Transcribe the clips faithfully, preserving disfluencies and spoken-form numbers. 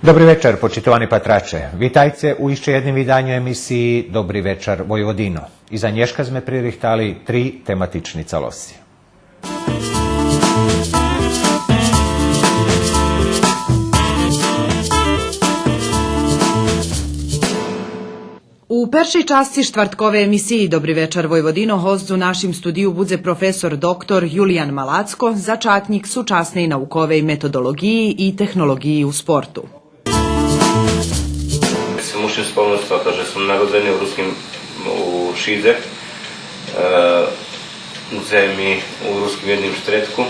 Добри вечар, почитовани патраче. Витайце у ище єдним виданю емисиї Добри вечар, Войводино. И за нєшка зме пририхтали три тематични цалосци. У першей часци штвартковей емисиї Добри вечар, Войводино госц у нашим студию будзе професор доктор Юлиян Малацко, зачатнїк сучасней науковей методолоґиї и технолоґиї у спорту. Мушим спомнуц то же сом народзени у руским, у Шидзе, е, у земи, у руским єдним штредку.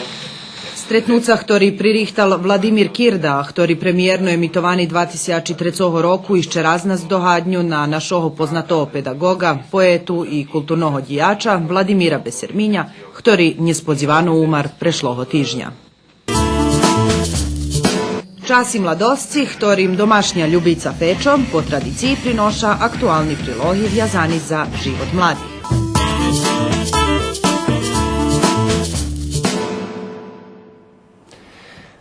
Стретнуца хтори пририхтал Владимир Кирда, а хтори премиєрно емитовани два тисячи трецого року, ище раз нас догадню на нашого познатого педаґоґа, поету и културного дїяча Владимира Бесерминя, хтори нєсподзивано умар прешлого тижня. Часи младосци, хторим домашня Любица Фечо по традициї приноша актуални прилоги вязани за живот младих.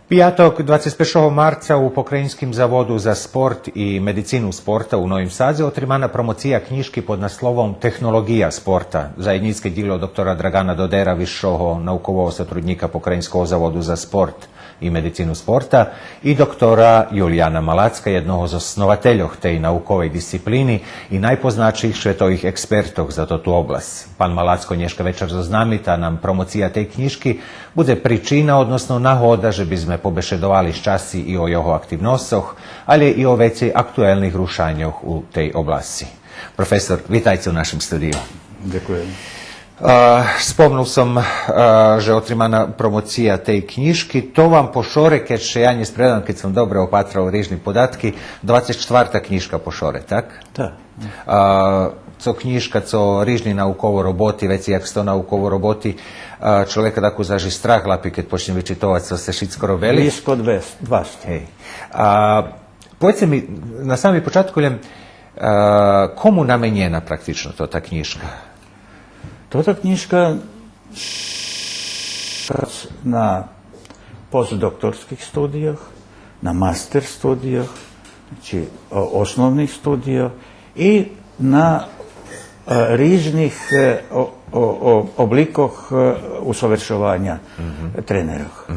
Пияток, двацец першого марца, у Покраїнским заводу за спорт и медицину спорта у Новим Садзе отримана промоция кнїжки под насловом Технолоґия спорта, заєднїцке дїло доктора Драґана Додера, висшого наукового сотруднїка Покраїнского заводу за спорт и медицину спорта, и доктора Юлияна Малацка, єдного з основательох тей науковей дисциплини и найпозначейших светових експертох за тоту обласц. Пан Малацко нєшка вечар зоз нами, та нам промоция тей кнїжки будзе причина, односно нагода, же би зме побешедовали з часци и о його активносцох, алє и о вецей актуелних рушаньох у тей обласци. Професор, витайце у нашим студию. Дякую. Е, спомнул сом, е, же отримана промоция тей кнїжки. То вам по шоре, кед ше я нє спредам, кед сом добре опатрал рижни податки, двацец штварта кнїжка по шоре, так? Так. Е, цо кнїжка, цо рижни науково роботи, вецей як сто науково роботи, е, чловека дакус заш и страх лапи, кед почнє вичитовац цо сце шицко робели. Блїзко двасто. Гей. А, поведзце ми, на самим початку лєм, е, кому наменєна практично тота кнїжка? Тота кнїжка на постдокторских студийох, на мастер студийох, значи, о-, основних студийох и на, е, рижних, е, о-, о-, о-, обликох, е, усовершованя тренерох.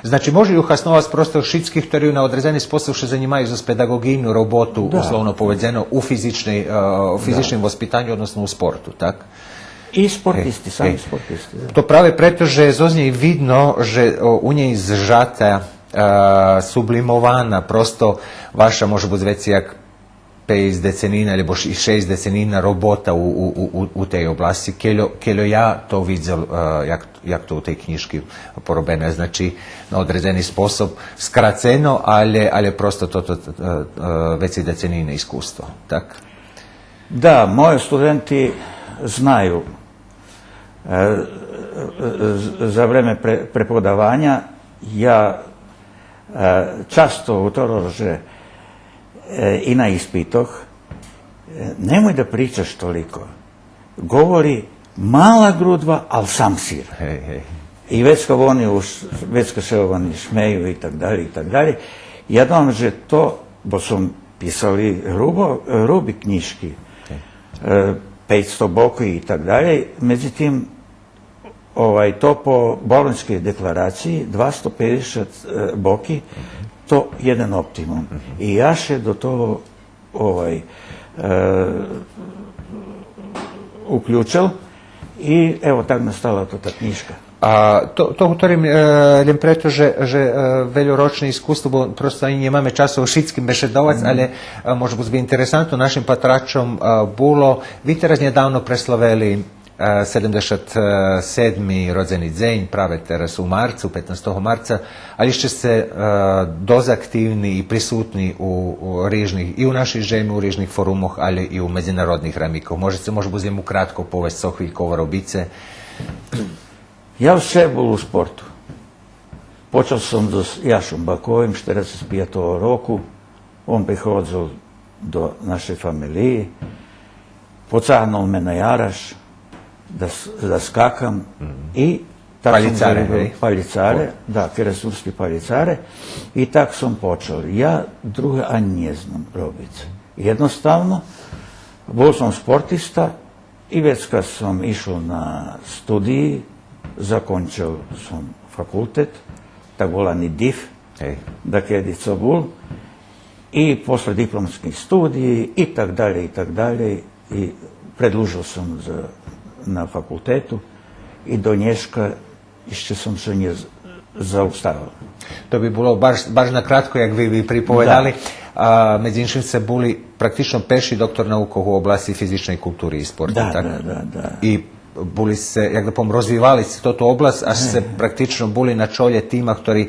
Значи, може ю хасновац просто шицки хтори на одредзени способ ше занїмаю зоз педаґоґийну роботу, условно поведзено, у физичней, е, физичним воспитаню, односно у спорту, так? И спортисти, сами спортисти, да. То праве прето же зоз нєй видно же, о, у нєй зжата, е, сублимована, просто ваша, може буц, вецей як пейц деценина, алєбо ш-, шейсц деценина робота у, у, у, у, у тей обласци, кельо, кельо я то видзел, е, як, як то у тей кнїжки поробене. Значи, на одредзени способ, скрацено, алє, алє просто тото, е, е, вецей деценине искуство, так? Да, мойо студенти знаю, е, е, е, за време пре-, преподаваня я, е, часто гуторел же, е, и на испитох, е, немой да причаш толико. Говори мала грудва, ал сам сир. Гей, гей. И вецка вони уж, вецка ше вони шмею и так далєй, и так далєй. Я думам же то, бо сом писал и грубо, груби кнїжки, е, пейцсто боки и так далєй. Медзитим, овай, то по Болоньскей декларациї, двасто пейдзешат, е, боки, то єден оптимум. И я ше до того, овай, е, уключел и, ево, так настала тота кнїжка. А то, то гуторим, е, лєм прето же, же, е, вельорочне искуство, бо просто анї нємаме часу о шицким бешедовац, алє, е, може буц би интересантно нашим патрачом, е, було, ви тераз нєдавно преславели, е, седемдзешат седми родзени дзень, праве тераз у марцу, петнастого марца, алє ище сце, е, досц активни и присутни у, у рижних, и у нашей жеми, у рижних форумох, алє и у медзинародних рамикох. Може сце, може буц, лєм кратко повесц цо хвильково робице. Я все бул у спорту. Почал сом зоз Яшом Баковим штерацец пиятого року. Он приходзел до нашей фамелиї, поцагнул ме на яраш да с-, да скакам и Палїцаре, гей? Палїцаре, да, керестурски палїцаре. И так сом почал. Я друге анї нє знам робиц. Єдноставно, бул сом спортиста и вецка сом ишол на студиї, закончел сом факултет, так волани диф, гей, дакеди цо бул, и после дипломски студиї и так далєй, и так далєй, и предлужел сом за, на факултету и до нєшка ище сом ше нє з-, зауставел. То би було баш, баш на кратко, як ви, ви приповедали. Да. А, медзи иншим сце були практично перши доктор наукох у обласци физичней култури и спорту, да, так? Да, да, да. И були сце, як да повем, розвивали сце тоту обласц, аж сце практично були на чолє тима хтори,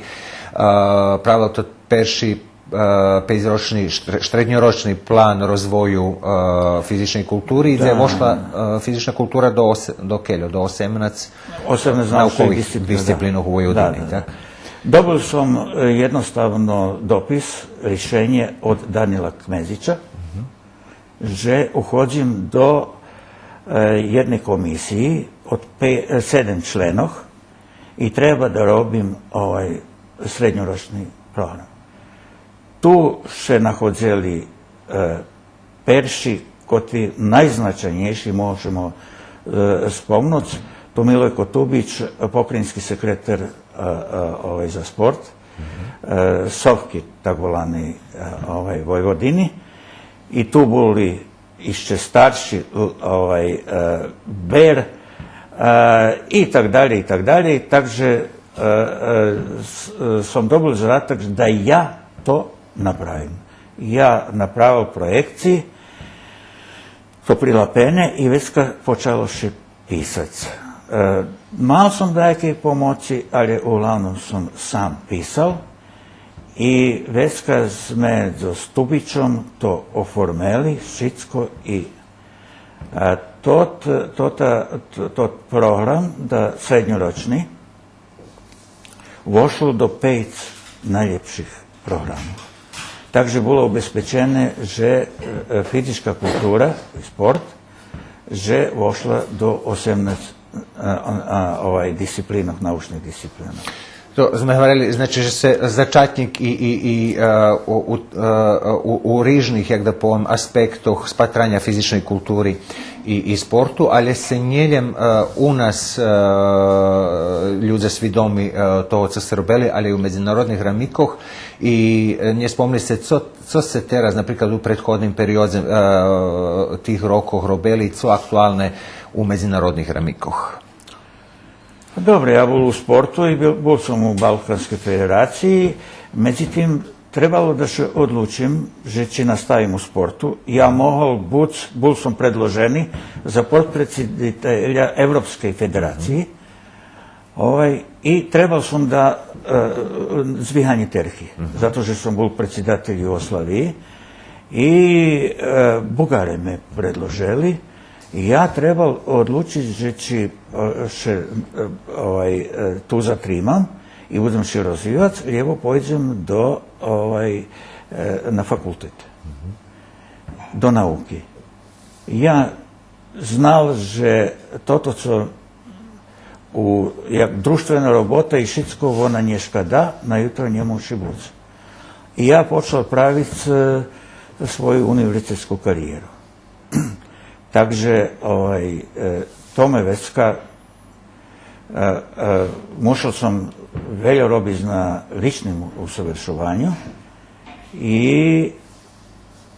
а, правели тот перши, а, пейцрочни, штре-, штредньорочни план розвою, а, физичней култури, дзе вошла, а, физична култура до осе-, до кельо, до осемнац наукових дисциплина, да, дисциплинох у Войводини, да, да, так? Добил сом, е, єдноставно допис, ришенє од Данила Кмезича, же уходзим до, е, єдней комисиї од пе-, е, седем членох и треба да робим овай средньорочни програм. Ту ше находзели, е, перши, котри найзначайнєйши можемо, е, спомнуц, то Милойко Тубич, покраїнски секретар, е, е, овай, за спорт, е, Совки, так волани, е, овай, Войводини. И ту були ище старши, л-, овай, е, Бер, е, и так далєй, и так далєй. Так же, е, е, с-, е, сом добил задаток да я то направим. Я направел проєкциї, то прилапене и вецка почало ше писац. Е, мал сом даякей помоци, але углавном сом сам писал. И вецка зме зоз Тубичом то оформели шицко и, е, тот, тота, т-, тот програм да средньорочни вошол до пейц найлєпших програмох. Так же було обезпечене же, е, физичка култура и спорт же вошла до осемнац, е, а, овай, дисциплинох, научних дисциплинох. То зме говорели, значи, же сце зачатнїк и, и, и, е, у, у, е, у, у рижних, як да повем, аспектох спатраня физичней култури и, и спорту, але сце нєлєм, е, у нас, е, людзе свидоми, е, того цо сце робели, але и у медзинародних рамикох. И, е, нє спомнели сце цо, цо сце тераз, наприклад, у предходним периодзе, е, тих рокох робели, цо актуалне у медзинародних рамикох? Добре, я бул у спорту и бул, бул сом у Балканскей федерациї, медзитим, требало да ше одлучим же чи наставим у спорту. Я могол буц, бул сом предложени за потпредсидителя Европскей федерациї, овай, и требал сом да, е, здвиганє терхи, зато же сом бул предсидатель Югославиї и, е, Бугаре ме предложели. Я требал одлучиц же чи, е, ше, е, овай, е, ту затримам и будзем ше розвивац, лєбо пойдзем до, овай, е, на факултет, до науки. Я знал же тото цо у, як дружтвена робота и шицко, вона нєшка да, на ютро нє муши буц. И я почал правиц, е, свою универзитетску кариєру. Так же, овай, е, то ме вецка, е, е, мушел сом вельо робиц на личним усовершованю и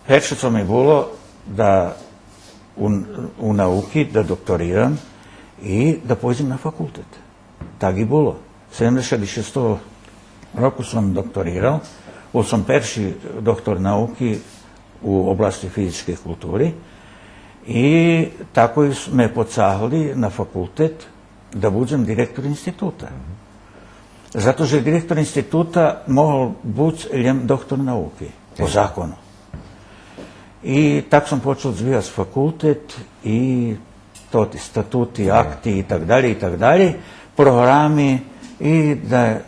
перше цо ми було да у, у науки да докторирам и да пойдзем на факултет. Так и було. Седемдзешат шестого року сом докторирал, бул сом перши доктор науки у обласци физичкей култури и тако ме поцагли на факултет да будзем директор института. Зато же директор института могол буц лєм доктор науки по закону. И так сом почал звияц факултет и тоти статути, акти и так далєй, и так далєй, програми и да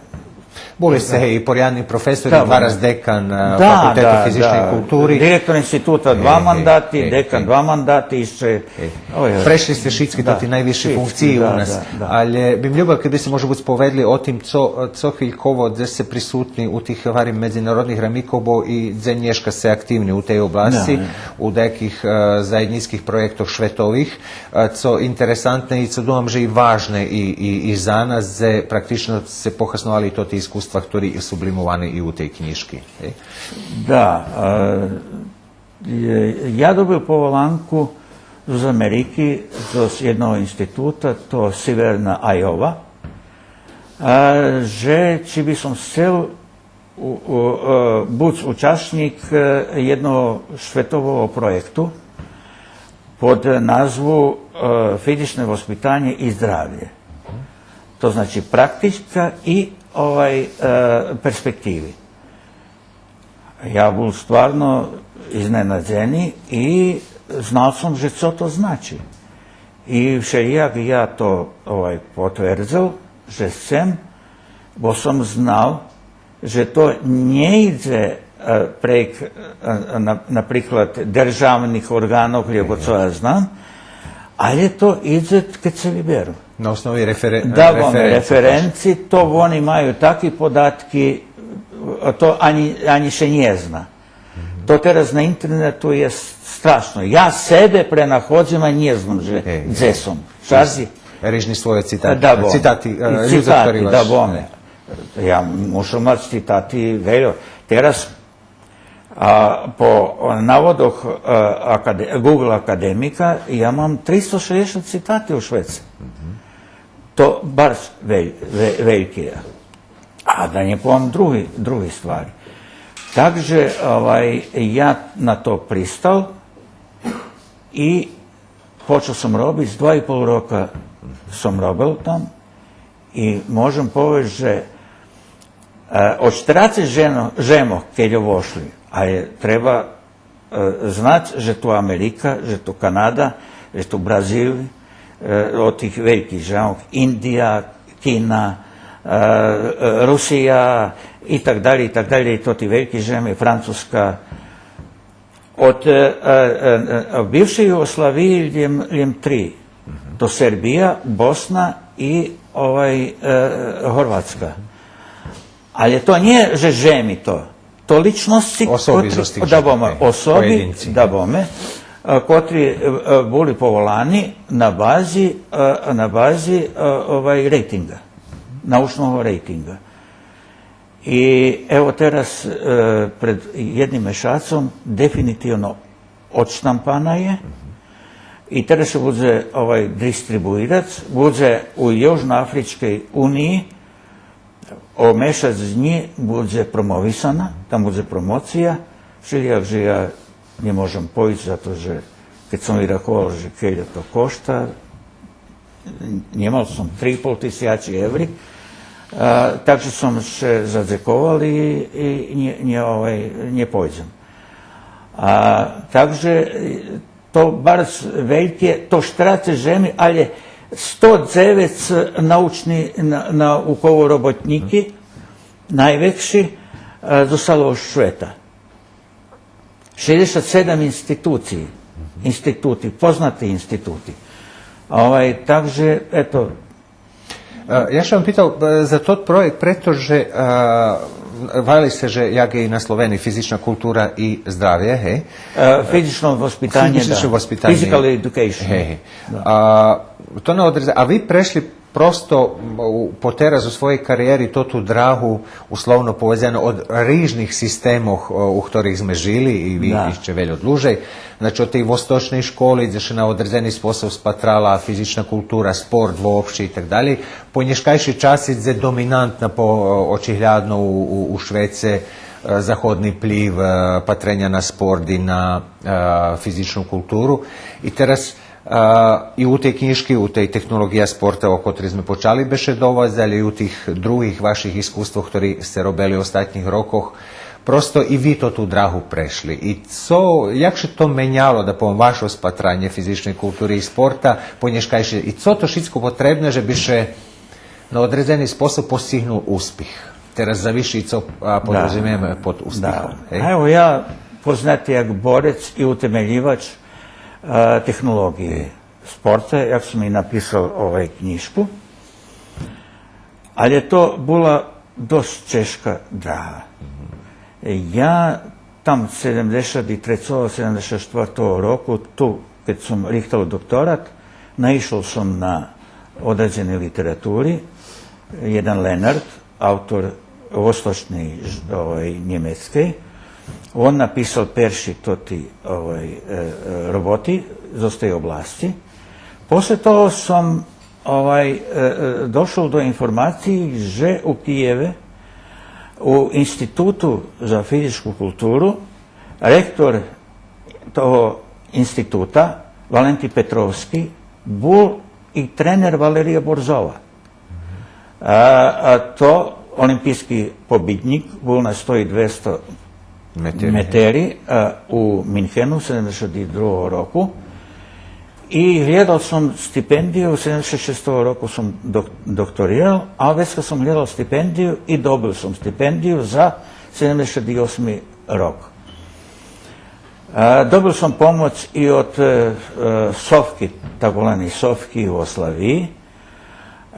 Були сце, гей, и порядни професор, и два раз декан, е, Факултету физичней култури. Директор института два мандати, декан два мандати, ище. Гей. Ой, ой. Прешли сце шицки тоти найвисши функциї у нас. Да, да. Але би ми любо кед би сце, може буц, поведли о тим цо, цо хвильково дзе сце присутни у тих, гварим, медзинародних рамикох, бо и дзе нєшка сце активни у тей обласци, у даяких, е, заєднїцких проєктох шветових, е, цо интересантне и цо думам же и важне и, и, и за нас, дзе практично сце похасновали тоти искуства хтори сублимовани и у тей кнїжки. Гей? Да, е, Е, я добил поволанку з Америки, з єдного института, то Сиверна Айова, а, же чи би сом сцел у, у, е, буц учашнїк, е, єдного шветового проєкту под назву, е, Физичне воспитанє и здравє. То значи практика и, овай, е, перспективи. Я бул стварно изненадзени и знал сом же цо то значи. И вшелїяк я то, овай, потвердзел же сцем, бо сом знал же то нє идзе, е, прейґ, е, на, наприклад, державних орґанох, лєбо цо я знам, але то идзе кед ше виберу. На основи рефере-, да, бо референци, референци, то вони маю таки податки, а то анї, анї ше нє зна. То тераз на интернету є с-, страшно. Я себе пренаходзим, а нє знам же дзе сом. Шарзи. Рижни свойо цитати. Да, бо. Цитати, е, людзох хтори вас. Да, бо. Я мушам мац цитати вельо. Тераз А, по наводох, е, акаде-, Google академика, я мам тристо шейдзешат цитати у швеце. То барз вель-, ве-, вельки. А да нє повем други, други ствари. Так же, овай, я на то пристал и почал сом робиц, два и пол рока сом робел там и можем повесц же, е, од штерацец жено-, жемох кельо вошли, але треба, е, знац же ту Америка, же ту Канада, же ту Бразил, е, од тих вельких жемох, Индия, Кина, е, е, Русия и так далєй, и так далєй, то ти вельки жеми, Французка, Од, е, е, е, е, бившей Югославиї лєм, лєм три. То Сербия, Босна и, овай, е, Горватска. Але то нє же жеми то. То личносци, особи котри, зоз тих, да, жеми, боме, е, особи, поєдинци, да, боме, е, котри, е, е, були поволани на бази, е, на бази, е, овай, рейтинґа, научного рейтинґа. И ево тераз, е, пред єдним мешацом дефинитивно одштампана є. И тераз ше будзе, овай, дистрибуирац, будзе у Южноафричкей униї, о мешац днї будзе промовисана, там будзе промоция, шелїяк же я нє можем пойсц, зато же кед сом вираховал же кельо то кошта, нє мал сом три и пол тисячи еври, а, так же сом ше задзековал и, и нє, нє, овай, нє пойдзем. А, так же, е, то барз вельке, то штерацец жеми, але сто дзевец научни, на-, науково роботнїки, найвекши, е, зоз цалого швета. Шейдзешат седем институциї, институти, познати институти. Овай, так же, ето. Е, я шо вам питал, е, за тот проєкт, прето же, е, гварели сце же як є и на Словениї физична култура и здравє, гей? Е, физично воспитанє, физично воспитанє. Physical education. Гей, гей. Да. А, то не одрезе-, а ви прешли просто, м, у, потераз у своєй кариєри тоту драгу, условно поведзено, од рижних системох, о, у хторих зме жили и ви ище вельо длужей. Значи, од тей восточней школи, дзе ше на одредзени способ спатрала физична култура, спорт вообще и так далєй. По нєшкайши часци дзе доминантна по, о, очиглядно у, у, у швеце, е, заходни вплїв, е, патреня на спорт и на, е, физичну културу. И тераз А, и у тей кнїжки, у тей Технолоґия спорта, о котрей зме почали бешедовац, але и у тих других ваших искуствох, хтори сце робели у остатнїх рокох, просто и ви тоту драгу прешли. И цо, як ше то меняло, да повем, ваше спатранє физичней култури и спорта, по нєшкайше, и цо то шицко потребне же би ше на одредзени способ постигнул успих? Тераз завиши цо, а, подрозумиєме под успихом, гей? А ево, я познати як борец и утемелївач, а, технолоґиї спорта, як сом и написал, овай, кнїжку. Але то була досц чежка драга. Я там седемдзешат трецого, седемдзешат штвартого року, ту, кед сом рихтал докторат, наишол сом на одредзени литератури, єден Ленард, автор восточней, овай, Нємецкей. Он написал перши тоти, овай, е, е, роботи зоз тей обласци. После того сом, овай, е, е, дошол до информациї же у Києве, у Институту за физичку културу, ректор того института, Валенти Петровски, бул и тренер Валерия Борзова. А, а то олимпийски побиднїк, бул на сто и двесто метери, а, у Минхену седемдзешат другого року. И глєдал сом стипендию, седемдзешат шестого року сом док-, докторирал, а вецка сом глєдал стипендию и добил сом стипендию за седемдзешат осми рок. А, добил сом помоц и од, е, е, Совки, так волани Совки Югославиї,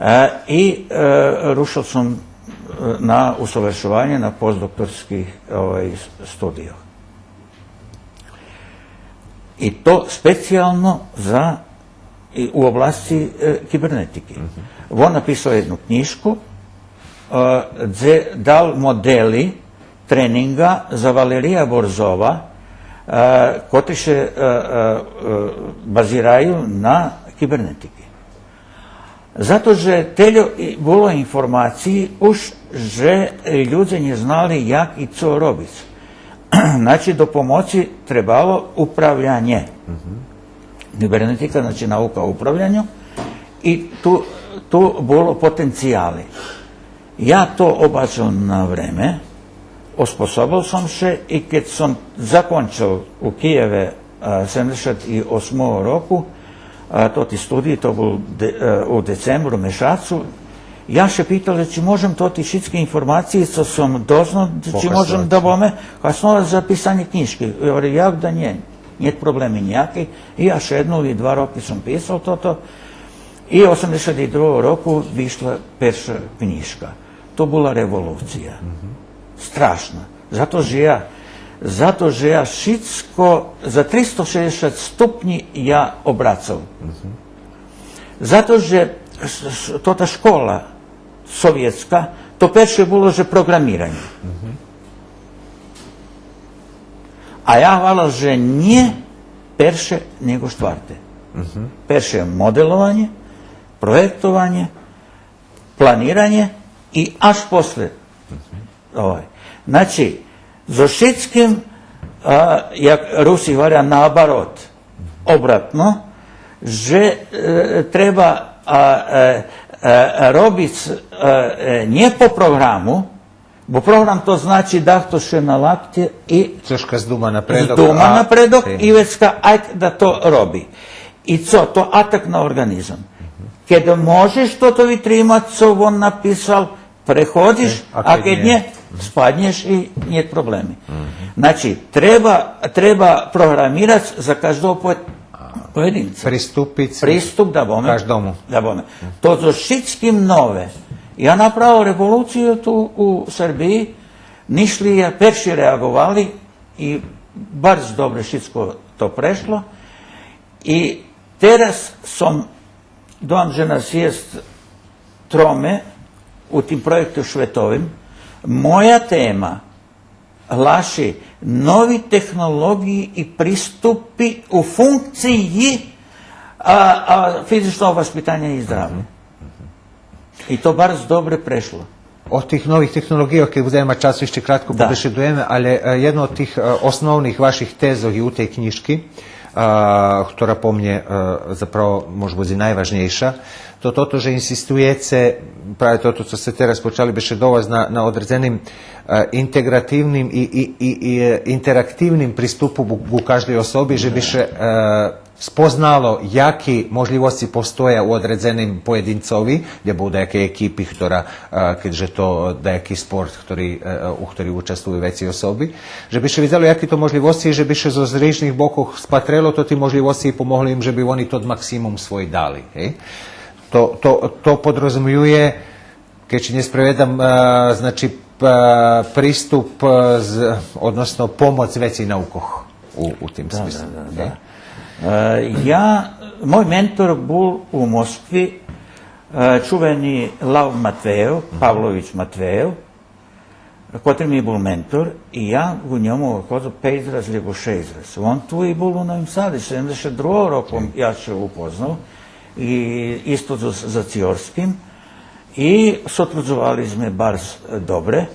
е, и, е, рушел сом, е, на усовршованє, на постдокторски, овай, с-, студийох. И то специялно за, и у обласци, е, кибернетики. Вон написал єдну кнїжку, е, дзе дал модели тренинґа за Валерия Борзова, е, котри ше, е, е, е, базираю на кибернетики. Зато же тельо и було информациї уж же людзе нє знали як и цо робиц. Значи, до помоци требало управлянє. Кибернетика, значи, наука о управляню. И ту, ту було потенцияли. Я то обачел на време, оспособел сом ше и кед сом закончел у Києве, а, седемдзешат осмого року, а, тоти студиї, то бул де-, а, у децембру мешацу, я ше питал чи можем тоти шицки информациї цо сом дознал, чи можем да бо ме хасновац за писанє кнїжки. Я говорю, як да нє, нєт проблеми нїяки. И я шеднул и два роки сом писал тото. И осемдзешат другого року вишла перша кнїжка. То була револуция. Страшна. Зато же я, зато же я шицко за тристо шейдзешат ступнї я обрацал. Зато же с-, с-, тота школа совєтска, то перше було же програмиранє. А я гварел же нє перше, нєго штварте. Перше моделованє, проєктованє, планиранє и аж после. Овай. Значи, зоз шицким, а, як Руси гваря, наоборот, обратно, же, е, треба, а, е, е, робиц, е, е, нє по програму, бо програм то значи дахто ше налапти и цошка здума напредок, здума напредок и вецка айде да то роби. И цо? То атак на орґанизам. Кед можеш тото витримац цо вон написал, преходиш, а кед нє, спаднєш и нєт проблеми. Значи, треба, треба програмирац за каждого по-, поєдинца. Приступиц каждому. Да бо ме. То зоз шицким нове. Я направел револуцию ту у Сербиї, нишли я, перши реаґовали и барз добре шицко то прешло. И тераз сом, думам же нас єст троме у тим проєкту шветовим. Моя тема глаши нови технолоґиї и приступи у функциї, а, а, физичного воспитаня и здравя. И то барз добре прешло. О тих нових технолоґийох, кед будземе мац часу, ище кратко побешедуєме, але, е, єдна од тих, е, основних ваших тезох и у тей кнїжки, е, котра по мнє, е, заправо може буц и найважнєйша, то тото же инсистуєце, праве тото цо сце тераз почали бешедовац, на, на одредзеним, е, интеґративним и, и, и, и, е, интерактивним приступу ґу, ґу каждей особи, же би ше, е, спознало яки можлївосци постоя у одредзеним поєдинцови, дзе буду даяки екипи, хтора, е, кед же то даяки спорт, хтори, е, у хтори участвую вецей особи, же би ше видзело яки то можлївосци и же би ше зоз рижних бокох спатрело тоти можлївосци и помогли им же би вони тот максимум свой дали, гей? То, то, то подрозумює, кед ше нє спреведам, е, значи, п-, приступ, е, з-, односно помоц вецей наукох у, у тим смислу, нє? Е, я, мой ментор бул у Москви, е, чувени Лав Матвеєв, Павлович Матвеєв, котри ми бул ментор, и я у ньому ходзел пейц раз лєбо шейц раз. Он ту и бул у Новим Саду, седемдзешат другого року я ше упознал, и исто за, за Циорским, и сотрудзовали зме барз добре.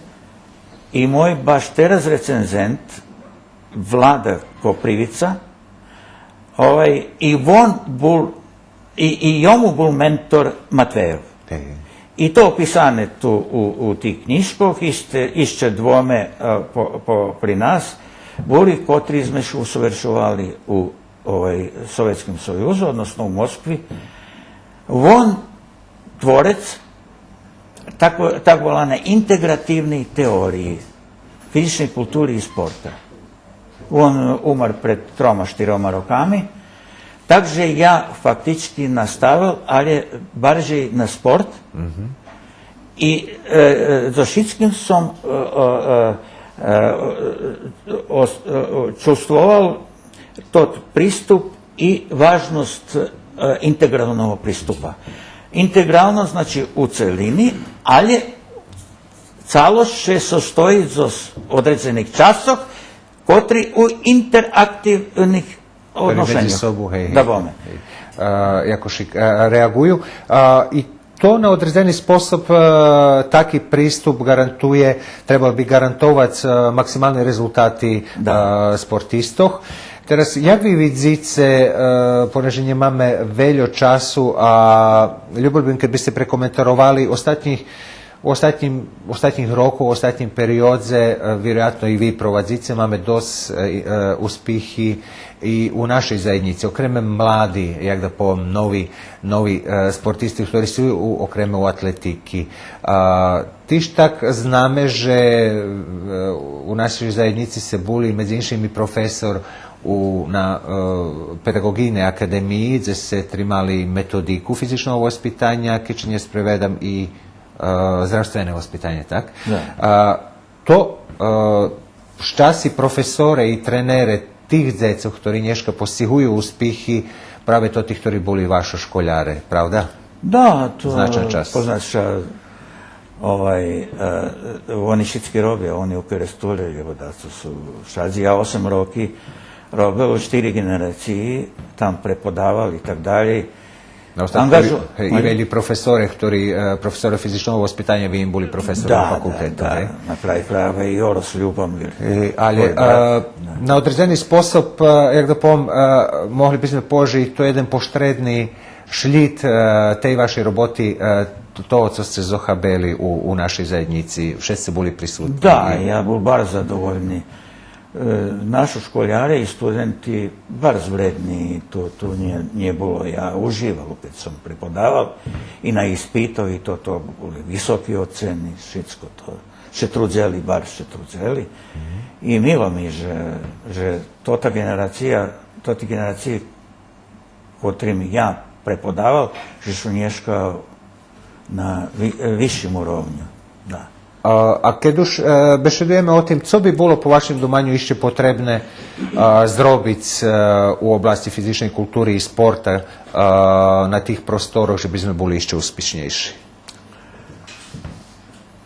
И мой баш тераз рецензент, Влада Копривица, овай, и он бул, и, и йому бул ментор Матвеєв. Е. И то описане ту у, у тих кнїжкох, ище, ище двоме, е, по, по, при нас були, котри зме ше усовершовали у, овай, Советским Союзу, односно у Москви. Он творец так, так волане интеґративней теориї физичней култури и спорта. Он умар пред трома, штирома роками, так же я фактички наставел, але баржей на спорт. И, е, е, зоз шицким сом, е, е, е, е, ос-, е, чувствовал тот приступ и важност, е, интеґралного приступа. Интеґралност, значи, у целини, але цалосц ше состої зоз одредзених часцох, котри у интерактивних одношеньох. Медзи собу, гей, гей. Да, боме. Гей. Е, якошик, е, реаґую. Е, и то на одредзени способ, е, таки приступ ґарантує, требал би ґарантовац, е, максимални резултати, е, спортистох. Тераз, як ви видзице, е, понеже нємаме вельо часу, а любел бим кед би сце прекоментаровали остатнїх, у остатнїм, остатнїх рокох, у остатнїм периодзе, е, вироятно и ви провадзице, маме досц, е, е, успихи и у нашей заєднїци, окреме млади, як да повем, нови, нови, е, спортисти, хтори су у, окреме у атлетики. А, тиж так знаме же, е, у нашей заєднїци сце були, медзи иншим, и професор у, на, е, Педаґоґийней академиї, дзе сце тримали методику физичного воспитаня, кед ше нє спреведам, и, е, здравствене воспитаня, так? Да. А, то, е, щасци професоре и тренере тих дзецох, хтори нєшка постигую успихи, праве тоти хтори були вашо школяре, правда? Да, то позначна часц. Позначна, овай, е, вони шицки робя, вони у Керестуре, лєбо дацо су шадзи. Я осем роки робел, штири ґенерациї, там преподавал и так далєй. На остатку, гей, и велї професоре, хтори, е, професоре физичного воспитаня, ви им були професоре на факултету, гей? Да, на краї краєва и Орос Любомир. Е, але, е, на одредзени способ, е, як да повем, е, могли би зме повесц же то єден поштредни шлїд, е, тей вашей роботи, е, т-, того цо сце зохабели у, у нашей заєднїци, вше сце були присутни. Да, я бул барз задовольни. Е, нашо школяре и студенти барз вредни, то, то нє, нє було. Я уживал кед сом преподавал и на испитох, и то, то були високи оцени, шицко то. Ше трудзели, барз ше трудзели. И мило ми же, же тота ґенерация, тоти ґенерациї котрим я преподавал, же су нєшка на ви-, висшим уровню. Да. А, а кед уж, е, бешедуєме о тим, цо би було по вашим думаню ище потребне, а, зробиц, е, у обласци физичней култури и спорта, а, на тих просторох, же би зме були ище успишнєйши?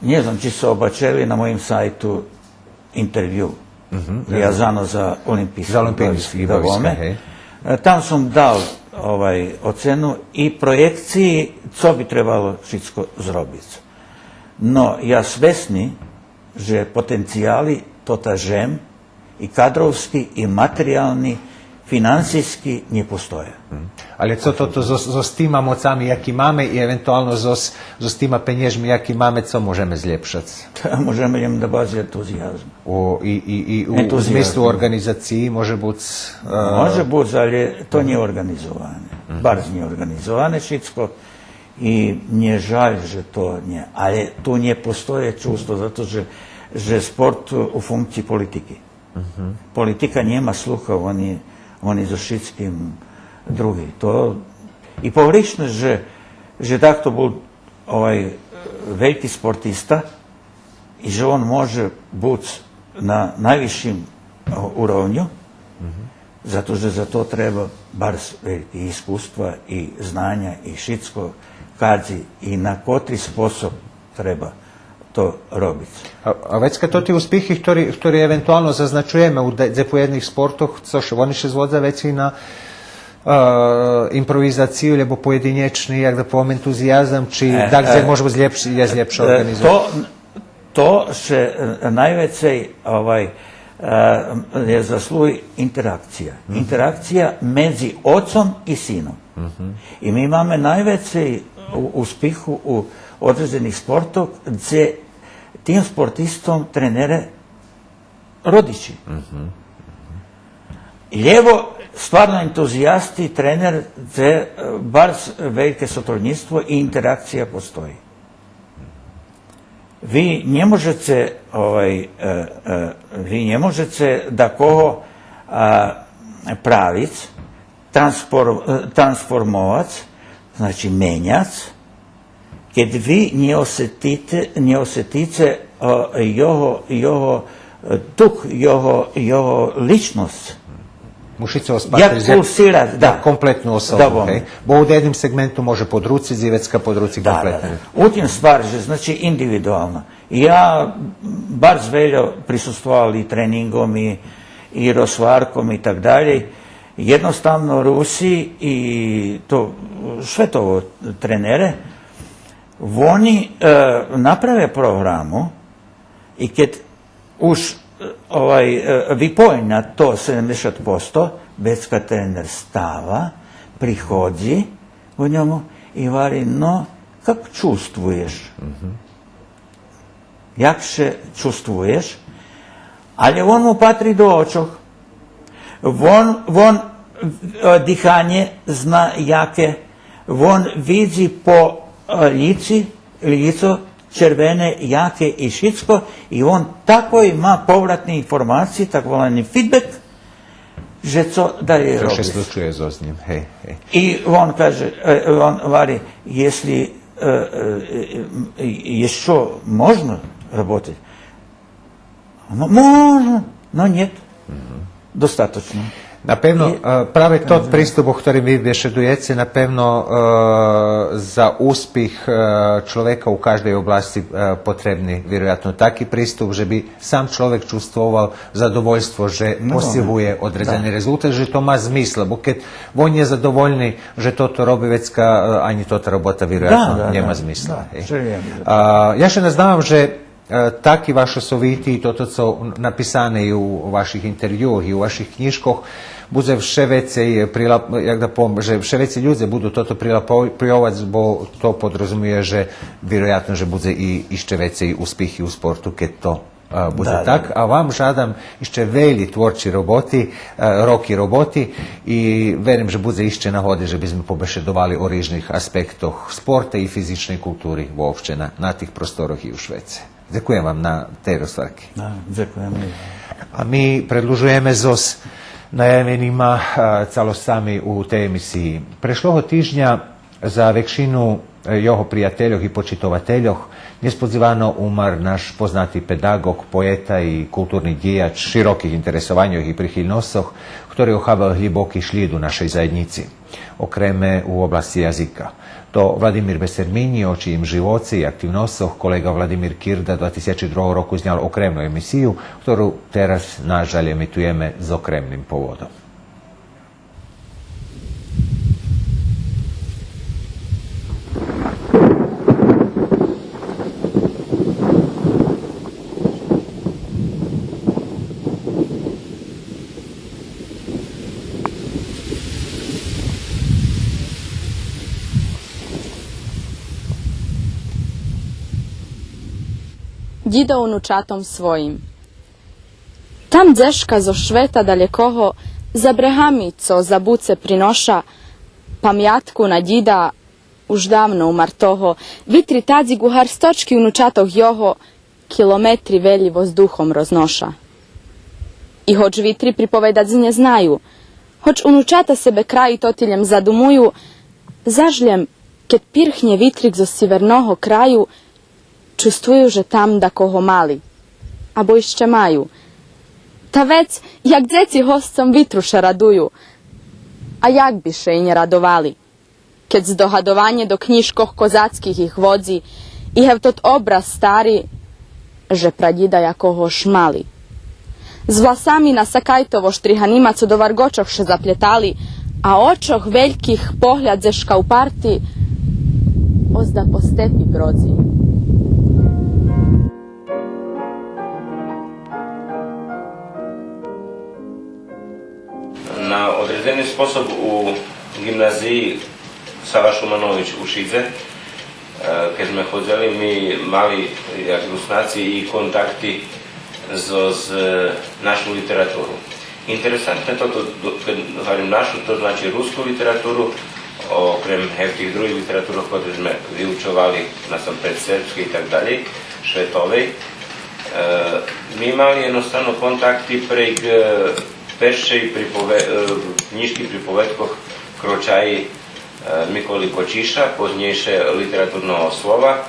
Нє знам чи сце обачели на моїм сайту интервю, вязано за олимпийски, за олимпийски игровиска, гей. Е, там сом дал, овай, оцену и проєкциї цо би требало шицко зробиц. Но я свесни же потенцияли тота жем и кадровски, и материялни, финансийски нє постоя. Мгм. Але цо тото зоз, зоз тима моцами, яки маме, и евентуално зоз, зоз тима пенєжми, яки маме, цо можеме злєпшац? Та можеме лєм да барз ентузиязм. У, и, и, и у, у змислу орґанизациї може буц, е, може буц, але то нє орґанизоване. Мгм. Барз нє орґанизоване шицко. И мнє жаль же то нє, але ту нє постоє чувство, зато же, же спорт у функциї политики. Мгм. Политика нєма слуха, вони, вони зоз шицким други. То и погришне же, же дахто бул, овай, вельки спортиста и же он може буц на найвисшим, о, уровню, мгм, зато же за то треба барз вельки искуства и знаня и шицко, кадзи и на котри способ треба то робиц. А, а вецка тоти успихи хтори, хтори евентуално зазначуєме у де-, дзепоєдних спортох, цо ше, вони ше зводза вецей на, е, импровизацию, лєбо поєдинєчни, як да повем, ентузиязам, чи, е, дагдзе, е, може буц лєпши, єст лєпша, е, орґанизация? То, то ше, е, найвецей, овай, е, є заслуги интеракция. Мгм. Интеракция медзи оцом и сином. Мгм. И ми маме найвецей у-, успиху у одредзених спортох, дзе тим спортистом тренере родичи. Мгм. Лєбо стварно ентузиязти, тренер, дзе, е, барз вельке сотруднїцтво и интеракция постої. Ви нє можеце, овай, е, е, ви нє можеце дакого, а, правиц, транспор-, е, трансформовац, значи меняц, кед ви нє осетите, нє осетице, е, його, його, е, дух, його, його личносц. Мушице го спатрици як пулсира, да, комплетну особу, да, гей? Бо у єдним сегменту може подруциц и вецка подруци комплетно. Да, да. У тим ствар же, значи, индивидуална. Я барз вельо присуствовал и тренинґом, и, и розгварком и так далєй. Єдноставно Руси и то светово тренере, вони, е, направя програму и кед уж, е, овай, е, виполня то седемдзешат посто, вецка тренер става, приходзи у ньому и гвари: „Но, как чувствуєш? Як ше чувствуєш?“ Але вон му патри до очох. Вон, вон, е, диханє зна яке, вон видзи по, е, лици, лицо червене яке и шицко, и вон такой ма повратни информациї, так волани фидбек, же цо далєй робиц. Цо ше случує зоз нїм, гей, гей. И вон каже, е, вон гвари: „Єсли, е, е, е, е, єшто можна роботиц?“ „Но, можна, но нєт. Достаточно.“ Напевно, и, е, праве тот приступ о хторим ви бешедуєце, напевно, е, за успих, е, чловека у каждей обласци, е, потребни, вироятно, таки приступ, же би сам чловек чувствовал задовольство же постигує одредзени резултат, же то ма змисла, бо кед вон нє задовольни же тото роби, вецка, е, анї тота робота вироятно нєма змисла. А, я ше наздавам же, е, таки вашо совити и тото цо написане и у ваших интервюох и у ваших кнїжкох, будзе вше вецей прилап-, як да повем, же вше вецей людзе буду тото прилапойовац, бо то подрозумює же вироятно же будзе и ище вецей успихи у спорту, кед то, е, будзе так. А вам жадам ище велї творчей роботи, е, роки роботи и верим же будзе ище нагоди же би зме побешедовали о рижних аспектох спорта и физичней култури вообще на, на тих просторох и у швеце. Дзекуєм вам на тей розгварки. Да, дзекуєм и я. А ми предлужуєме зоз наявенима, а, цалосцами у тей емисиї. Прешлого тижня за векшину, е, його приятельох и почитовательох нєсподзивано умар наш познати педаґоґ, поета и културни дїяч широких интересованьох и прихильносцох, хтори охабел глїбоки шлїд у нашей заєднїци, окреме у обласци язика. То Владимир Бесерминї, о чиїм живоце и активносцох колеґа Владимир Кирда два тисячи другого року знял окремну емисию, хтору тераз, на жаль, емитуєме з окремним поводом. Дїдо унучатом своїм. Там дзешка зоз швета далєкого, за брегами цо забуце приноша памятку на дїда, уж давно умартого, витри тадзи ґу гарсточки унучатох його километри велї воздухом розноша. И гоч витри приповедац нє знаю, гоч унучата себе краї тоти лєм задумую, заш лєм, кед пирхнє витрик зоз сиверного краю, чувствую же там дакого мали, або ище маю. Та вец, як дзеци госцом витру ше радую, а як би ше и нє радовали, кед здогадованє до кнїжкох козацких их водзи, и гевтот образ стари, же прадїда якогош мали. З власами насакайто воштриганима, цо до варґочох ше заплєтали, а очох вельких погляд дзешка упарти озда по степи бродзи. На одредзени способ у ґимназиї Сава Шуманович у Шидзе, е, кед зме ходзели, ми мали, як Руснаци, и контакти зоз, е, нашу литературу. Интересантне тото, до-, кед гварим нашу, то значи руску литературу, окрем гевтих других литературох, котри зме виучовали, насампредз сербскей и так далєй, шветовей. Е, ми мали єдноставно контакти прейґ, е, першей припове-, е, кнїжки приповедкох Крочаї, е, Миколи Кочиша, познєйше Литературного слова.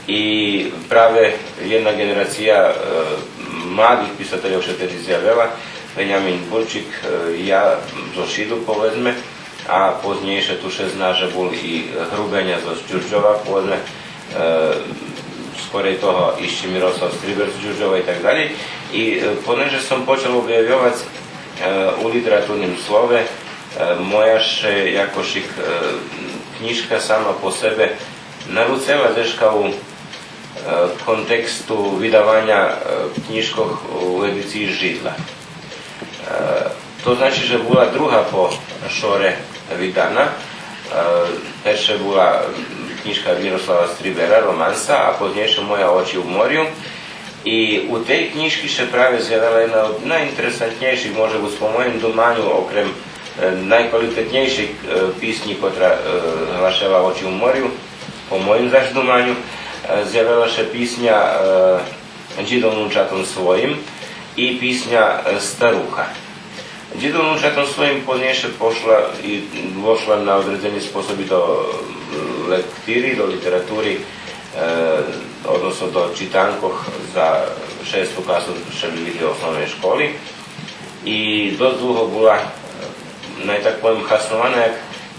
И праве єдна ґенерация, е, младих писательох ше теди зявела, Венямин Бурчик, е, я зоз Шиду, поведзме, а познєйше ту ше зна же бул и Грубеня зоз Дюрдьова, поведзме, е, скорей того ище Мирослав Стрибер з Дюрдьова и так далєй. И, е, понеже сом почал обявйовац, е, у Литературним слове, е, моя ше якошик, е, кнїжка сама по себе наруцела дзешка у, е, контексту видаваня, е, кнїжкох у едициї Жидла. Е, то значи же була друга по шоре видана. Е, перше була, м, кнїжка Мирослава Стрибера, романса, а познєйше Моя очи у морю. И у тей кнїжки ше праве зявела єдна од найинтересантнєйших, може буц, по моїм думаню, окрем, е, найквалитетнєйшей, е, писнї, котра, е, глашела Очи у морю, по моїм заш думаню, е, зявела ше писня, е, Дїдо унучатом своїм и писня, е, Старуха. Дїдо унучатом своїм познєйше пошла и вошла на одредзени способ и до, е, лектири, до литератури, е, односно до читанкох за шесту класу Шеблївицкей основней школи. И досц длуго була, е, най так повем, хаснована як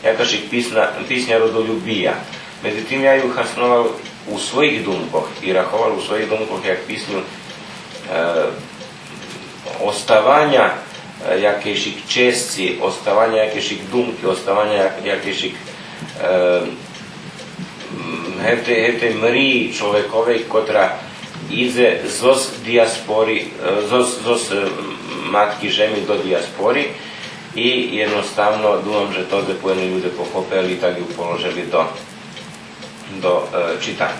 якашик писна-, писня родолюбия. Медзитим я ю хасновал у своїх думкох и раховал у своїх думкох як писню, е, оставаня, е, якейшик чесци, оставаня якейшик думки, оставаня як-, якейшик, е, м, гевтей, гевтей мриї чловековей, котра идзе зоз диаспори, е, зоз, зоз, е, матки жеми до диаспори. И єдноставно думам же то дзепоєдни людзе похопели, так ю положели до, до, е, читанки.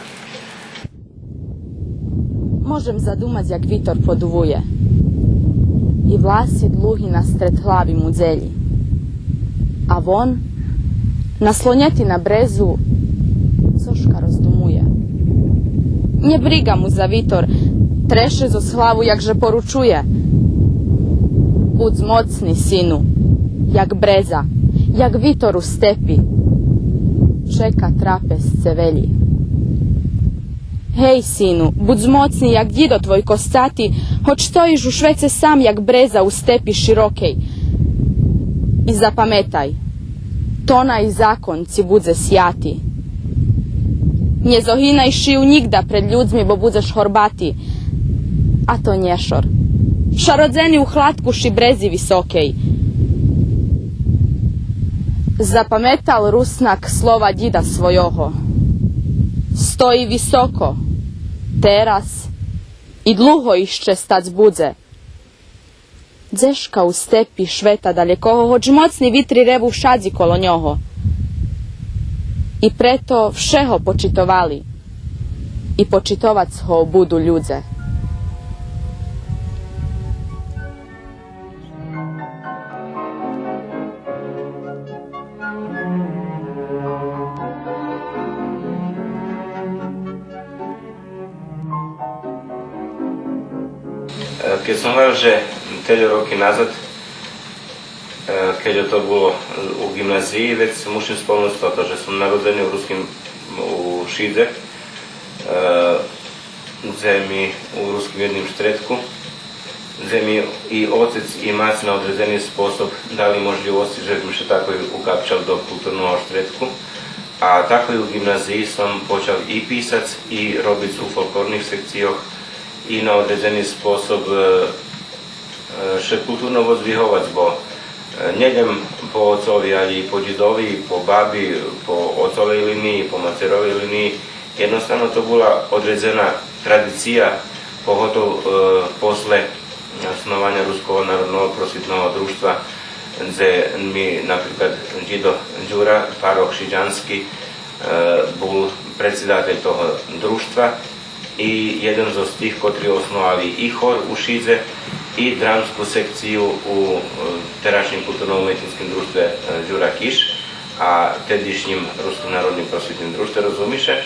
Можем задумац, як витор подувує и власи длуги настред глави му дзелї. А вон, наслонєти на брезу, цошка роздумує. Нє бриґа му за витор, треше зоз главу, як же поручує: Будз моцни, сину, як бреза, як витор у степи. Чека трапез цевелї. Гей, сину, будз моцни, як дїдо твой косцати, гоч стоїш у швеце сам, як бреза у степи широкей. И запаметай, тона и закон ци будзе сяти. Нє зогинай шию нїґда пред людзми, бо будзеш горбати. А то нє шор. Ша родзени у хладку ши брези високей. Запаметал Руснак слова дїда свойого. Стої високо, тераз и длуго ище стац будзе. Дзешка у степи швета далєкого, гоч моцни витри реву вшадзи коло нього. И прето вше го почитовали. И почитовац го буду людзе. Кед сом гварел же тельо роки назад, е, кед то було у ґимназиї, вец мушим споменуц тото же сом народзени у руским, у Шидзе, е, дзе ми у руским єдним штредку, дзе ми и оцец и мац на одредзени способ дали можлївосци же бим ше такой укапчал до културного штредку. А такой у ґимназиї сом почал и писац, и робиц у фолклорних секцийох, и на одредзени способ, е, е, ше културно воздвиговац, бо, е, нє лєм по оцови, але и по дїдови, и по баби, по оцовей линиї, по мацеровей линиї. Єдноставно то була одредзена традиция, поготов, е, после основаня Руского народного просвитного дружтва, дзе ми, наприклад, дїдо Дюра, парох шидянски, е, бул предсидатель того дружтва и єден зоз тих котри основали и хор у Шидзе, и драмску секцию у, е, терашнїм културно-уметнїцким дружтве, е, Дюра Киш, а тедишнїм Руским народним просвитним дружтве, розуми ше.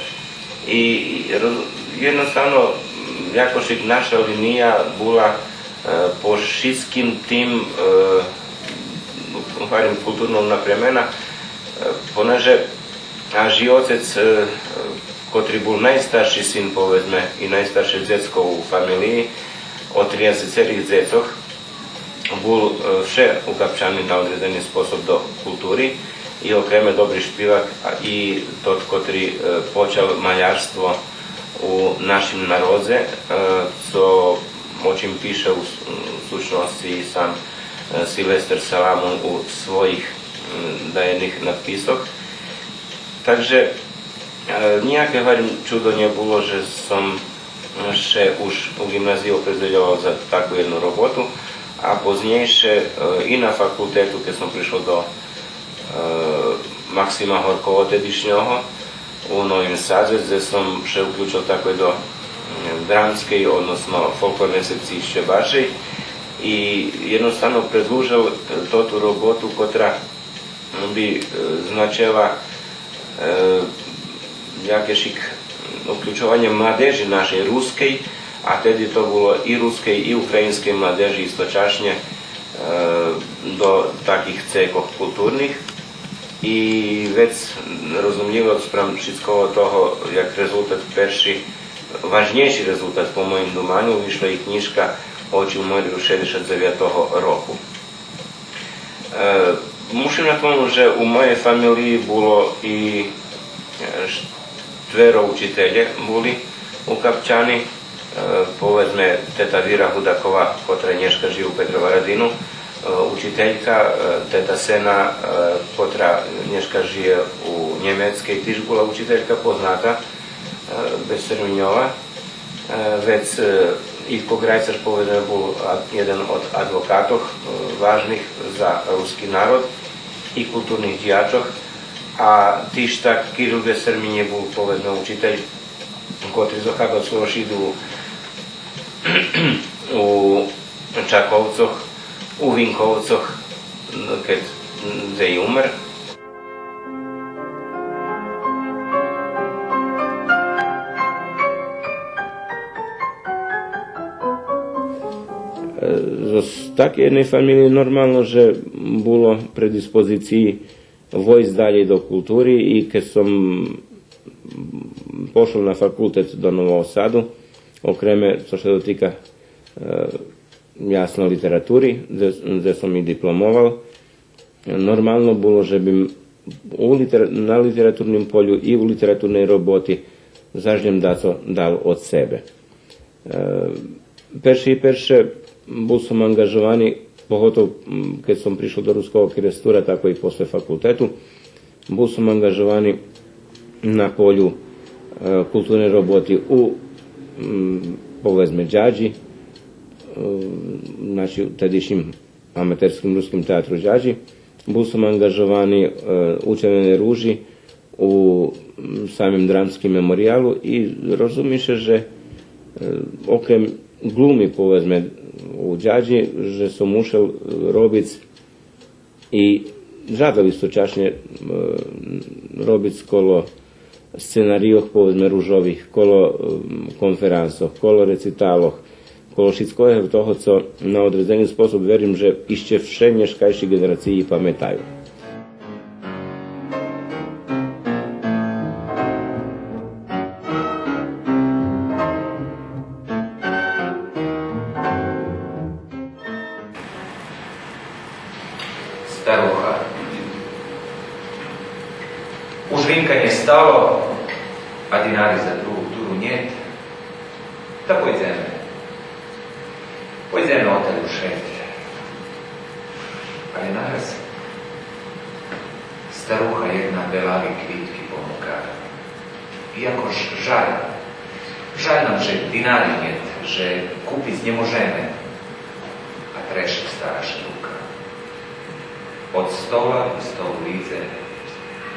И роз-, єдноставно, м, якошик наша линия була, е, по шицким тим, е, гварим, културно напрямена, е, понеже аж и оцец, е, котри бул найстарши син, поведзме, и найстарше дзецко у фамелиї, од тридацецерих дзецох, бул, е, вше укапчани на одредзени способ до култури и окреме добри шпивак, а и тот котри, е, почал малярство у нашим народзе, е, цо, о чим пише у с-, у сущносци и сам, е, Силвестер Саламун у своїх, м, даєдних надписох. Так же, е, нїяке, гварим, чудо нє було же сом ше уж у ґимназиї опредзелєвал за таку єдну роботу, а познєйше, е, и на факултету, кед сом пришол до, е, Максима Горкого тедишнього у Новим Садзе, дзе сом ше уключел такой до, м, драмскей, односно фолклорней секциї ище баржей и єдноставно предлужел, е, тоту роботу котра би, е, значела, е, якешик уключованє младежи нашей рускей, а теди то було и рускей, и українскей младежи источашнє, е, до таких цекох културних. И вец розумлїве спрам шицкого того, як резултат перши, важнєйши резултат, по моїм думаню, вишла и кнїжка Очи у морю шейдзешат дзевятого року. Е, мушим напоменуц же у моєй фамелиї було и, е, штверо учителє були укапчани. Е, поведзме, тета Вира Гудакова, котра нєшка жиє у Петроварадину, е, учителька, е, тета Сена, е, котра нєшка жиє у Нємецкей, тиж була учителька позната, е, Бестерминьова. Е, вец, е, Ивко Грайцер, поведзме, бул а-, єден од адвокатох, е, важних за руски народ и културних дїячох, а тиж так Кирил Бестерминє бул, поведзме, учитель котри зоха до свойого Шиду у Чаковцох, у Винковцох, кед, дзе и умер. Е, з такей єдней фамелиї нормално же було предиспозициї войсц далєй до култури и кед сом пошол на факултет до Нового Саду, окреме цо ше дотика, е, ясно, литератури, дзе, дзе сом и дипломовал, нормално було же бим у литер-, на литературним полю и у литературней роботи заш лєм дацо дал од себе. Е, перше и перше, бул сом анґажовани, поготов, м, кед сом пришол до Руского Керестура, тако и после факултету, бул сом анґажовани на полю, е, културней роботи у, м, поведзме, Дядї, е, значи, у тедишнїм аматерским Руским театру Дядї. Бул сом анґажовани, е, у Червеней ружи, у, м, самим Драмским мемориялу и розуми ше же, е, окрем ґлуми, поведзме, у Дядї, же сом мушел, е, робиц и жадал источашнє, е, робиц коло сценарийох, поведзме, ружових, коло, е, конферансох, коло рециталох, Коло шицкого того, цо на одредзени способ, верим же ище вше нєшкайши ґенерациї паметаю. Старуха. Уж винка нє стало, а динари за другу туру нєт. Та пойдземе. Пойдземе отель у шет. Але нараз старуха єдна белави квитки понука. Якош жаль. Жаль нам же динари нєт, же купиц нє можеме. А треши стара ши рука. Од стола до столу идзе,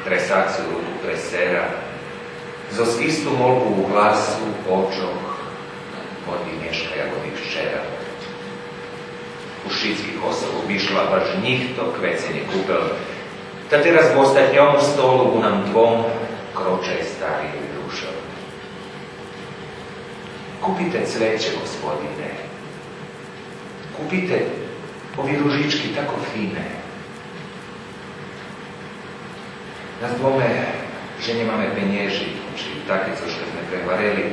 тресацу руку през сера, зоз исту молбу у гласу, очох, води нєшка як води вчера. У шицких особ обишла, баш нїхто квеце нє купел. Та тераз к остатньому столу у нам двом кроче стари душел. Купите цвече, господине. Купите ови ружички тако фине. Наздвоме же нємаме пенєжи, чи таке цо ше зме прегварели.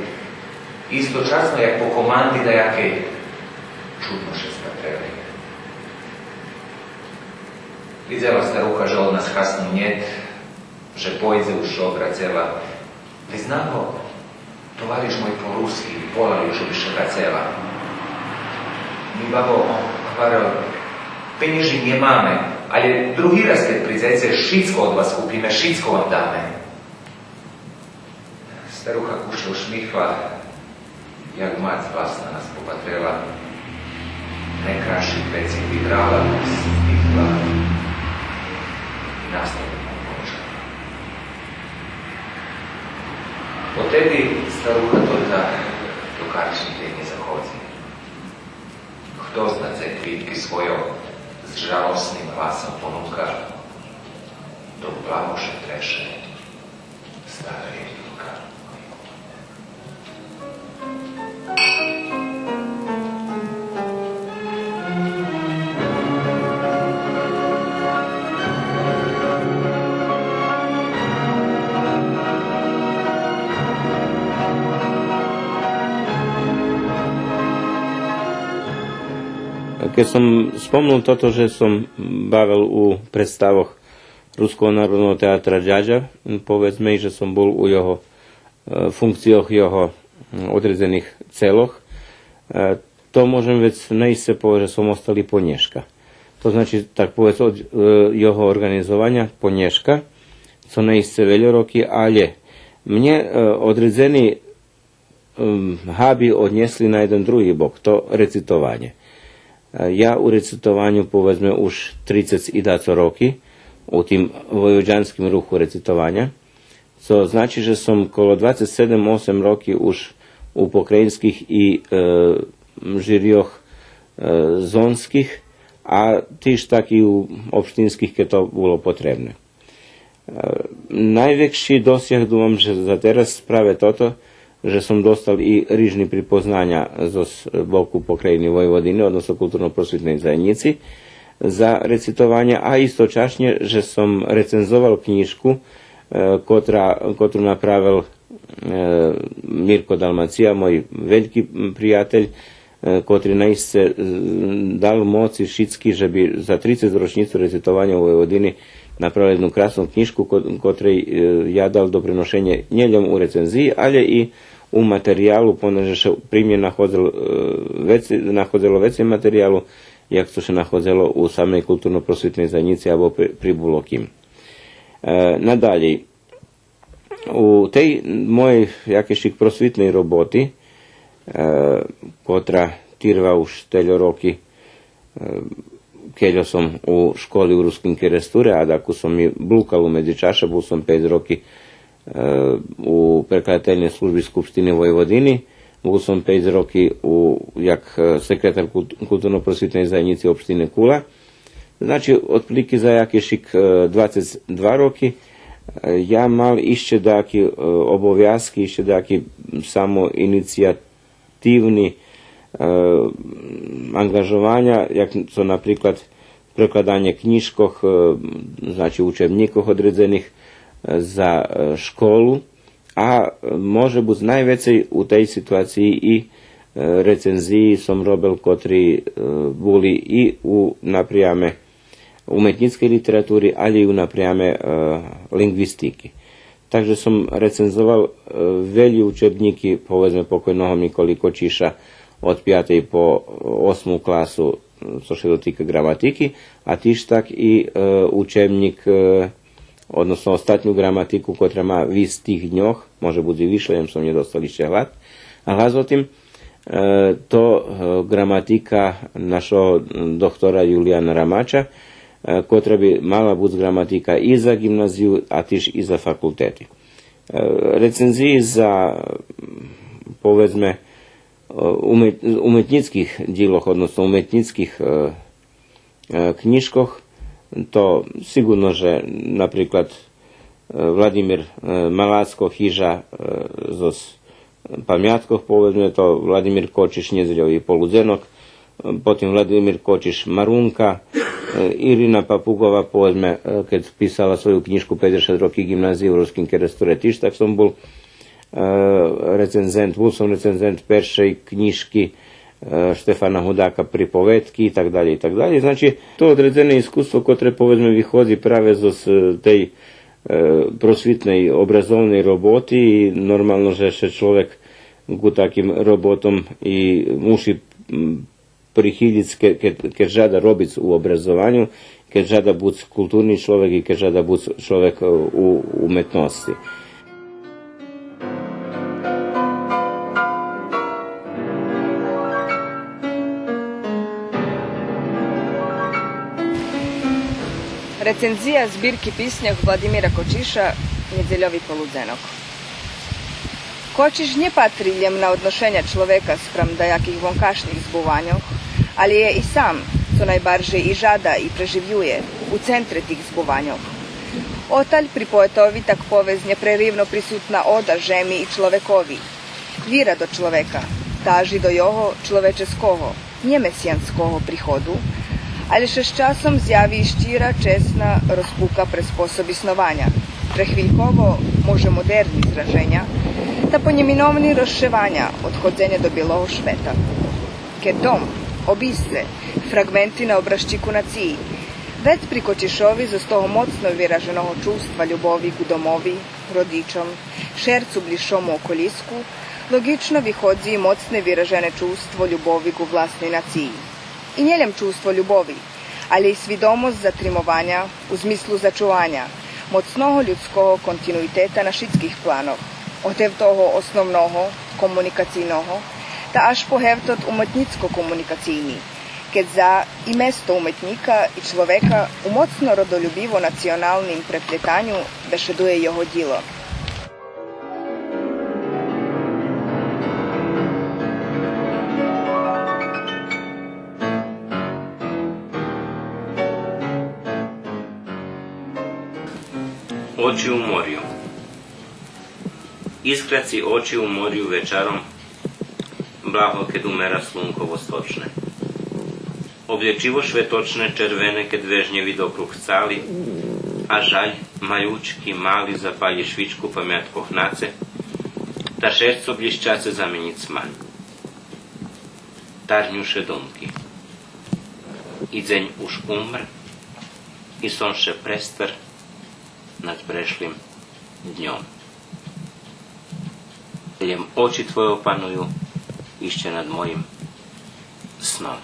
Источасно, як по команди даякей, чудно ше спатрели. Видзела старуха же од нас хасну нєт, же пойдзе уж обрацела. Вец нагло товариш мой по руски волал, уж би ше врацела. Ми, бабо, гварел, пенєжи нємаме, але други раз кед придзеце, шицко од вас купиме, шицко вам даме. Старуха кус ше ушмихла, як мац власна нас попатрела, некраши пеци вибрала, стихла и наставно помовчала. Од теди старуха толька до карчми тей нє заходзи. Хто зна дзе квитки свойо з жалосним гласом понука, док благо ше треше стара єй рука. Кед сом спомнул тото же сом бавел у представох Руского народного театра Дядя, поведзме, и же сом бул у його, е, функцийох його, м, одредзених целох, е, то можем вец наисце повесц же сом остал и по нєшка. То значи, так повесц, од, е, його орґанизованя по нєшка, цо наисце вельо роки, але мнє, е, одредзени м, габи однєсли на єден други бок, то рецитованє. Е, я у рецитованю, поведзме, уж трицец и дацо роки у тим войводянским руху рецитованя, цо значи же сом коло двацец седем-осем роки уж у покраїнских и, е, жирийох, е, зонских, а тиж так и у општинских, кед то було потребне. Е, найвекши досяг, думам, же за тераз праве тото, же сом достал и рижни припознаня зоз боку Покраїни Войводини, односно Културно-просвитней заєднїци за рецитованє, а источашнє же сом рецензовал кнїжку, е, котра, котру направел, е, Мирко Далмация, мой вельки, м, приятель, е, котри наисце, е, дал моци шицки же би за трицец рочнїцу рецитованя у Войводини направели єдну красну кнїжку, ко-, котрей, е, я дал доприношенє нє лєм у рецензиї, але и у материялу, понеже ше при мнє находзел-, е, вецей, находзело вецей материялу, як цо ше находзело у самей Културно-просвитней заєднїци або при, при було ким. Е, надалєй, у тей моєй якейшик просвитней роботи, е, котра тирва уж тельо роки, е, кельо сом у школи у Руским Керестуре, а дакус сом и блукал у медзичаше, бул сом пейц роки, е, у Преклательней служби Скупштини Войводини, бул сом пейц роки у, як, е, секретар култ-, Културно-просвитней заєднїци општине Кула. Значи, отприлики за якишик, е, двацец два роки, е, я мал ище даяки, е, обовязки, ище даяки самоинициятивни, Е, анґажованя, як цо, наприклад, прекладанє кнїжкох, е, значи, учебнїкох одредзених, е, за, е, школу, а, е, може буц найвецей у тей ситуациї и, е, рецензиї сом робел, котри, е, були и у напряме уметнїцкей литератури, алє и у напряме, е, линґвистики. Так же сом рецензовал, е, велї учебнїки, поведзме, покойного Миколи Кочиша од пятей по осму класу, цо ше дотика ґраматики, а тиж так и, е, учебнїк, е, односно остатню ґраматику, котра ма висц тих дньох, може буц и више, лєм сом нє достал ище глад, глас о тим, е, то, е, ґраматика нашого доктора Юлияна Рамача, е, котра би мала буц ґраматика и за ґимназию, а тиж и за факултети. Е, рецензиї за, поведзме, е, умет-, уметнїцких дїлох, односно уметнїцких, е, е, кнїжкох, то сиґурно же, наприклад, е, Владимир, е, Малацко, Хижа, е, зоз памяткох, поведзме, то Владимир Кочиш, Нєдзельови полудзенок, е, потим Владимир Кочиш, Марунка, е, Ирина Папуґова, поведзме, е, кед писала свою кнїжку Пейдзешат роки ґимназиї у Руским Керестуре, тиж так сом бул, е, рецензент, бул сом рецензент першей кнїжки, е, Штефана Гудака, Приповедки и так далєй, и так далєй. Значи, то одредзене искуство котре, поведзме, виходзи праве зоз, е, тей, е, просвитней, образовней роботи и нормално же ше чловек ґу таким роботом и муши, м, прихилїц, ке-, кед, кед жада робиц у образованю, кед жада буц културни чловек и кед жада буц чловек, е, у уметносци. Рецензия збирки писньох Владимира Кочиша Нєдзельови полудзенок. Кочиш нє патри лєм на одношеня чловека спрам даяких вонкашнїх збуваньох, алє є и сам, цо найбаржей и жада и преживює, у центре тих збуваньох. Оталь при поетови, так повесц, нєпреривно присутна ода жеми и чловекови. Вира до чловека, тажи до його чловеческого, нє месиянского приходу, алє ше з часом зяви и щира, чесна розпука през способ иснованя, прехвильково, може, модерни зраженя, та понєминовни розшеваня, одходзеня до бєлого швета. Кед дом, обисце, фраґменти на образчику нациї, вец при Кочишови зоз того моцно вираженого чувства любови ґу домови, родичом, шерцу блїзшому околїску, лоґично виходзи и моцне виражене чувство любови ґу власней нациї. И нє лєм чувство любови, алє и свидомосц затримованя у змислу зачуваня, моцного людского континуитета на шицких планох, од гевтого основного, комуникацийного, та аж по гевтот уметнїцко-комуникацийни, кед за и место уметнїка и чловека у моцно родолюбиво-националним преплєтаню бешедує його дїло. Очи у морю. Искра ци очи у морю вечаром, благо кед умера слунко восточне. Облєчиво шветочне, червене, кед вежнє вид округ цали, а жаль, малючки, мали, запали швичку памяткох на це, та шерцо блїщаце заменїц ма. Тарню ше думки. И дзень уж умр, и сон ше престер над прешлим дньом. Лєм очи твойо паную ище над моїм сном.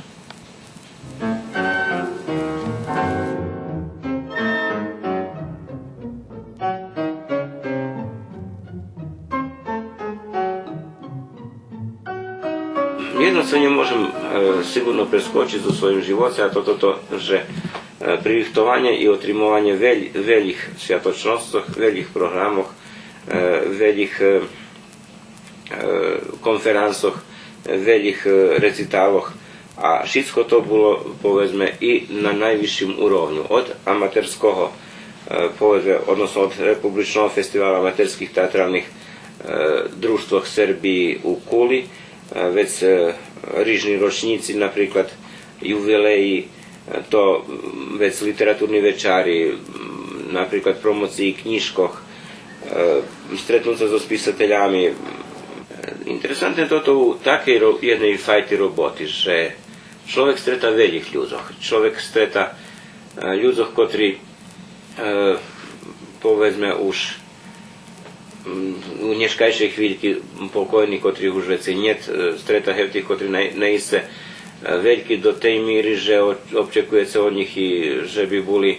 Єдно цо нє можем, е, сиґурно прескочиц у своїм живоце, а то, то, то, же, е, пририхтованє и отримованє вель-, велїх святочносцох, велїх програмох, е, велїх, е, е, конферансох, велїх, е, рециталох, а шицко то було, поведзме, и на найвисшим уровню, од аматерского, е, поведзме, односно од Републичного фестивала аматерских театралних, е, дружтвох Сербиї у Кули, Е, вец, е, рижни рочнїци, наприклад, ювилеї, е, то, м, вец литературни вечари, м, наприклад, промоциї кнїжкох, е, стретнуца зоз писателями. Е, интересантне тото у такей ро-, єдней файти роботи, же чловек стрета велїх людзох, чловек стрета, е, людзох, котри, е, поведзме, уж м, у нєшкайшей хвильки покойни, котрих уж вецей нєт, е, стрета гевтих, котри най-, наисце, е, вельки до тей мири же о-, обчекує ше од нїх и же би були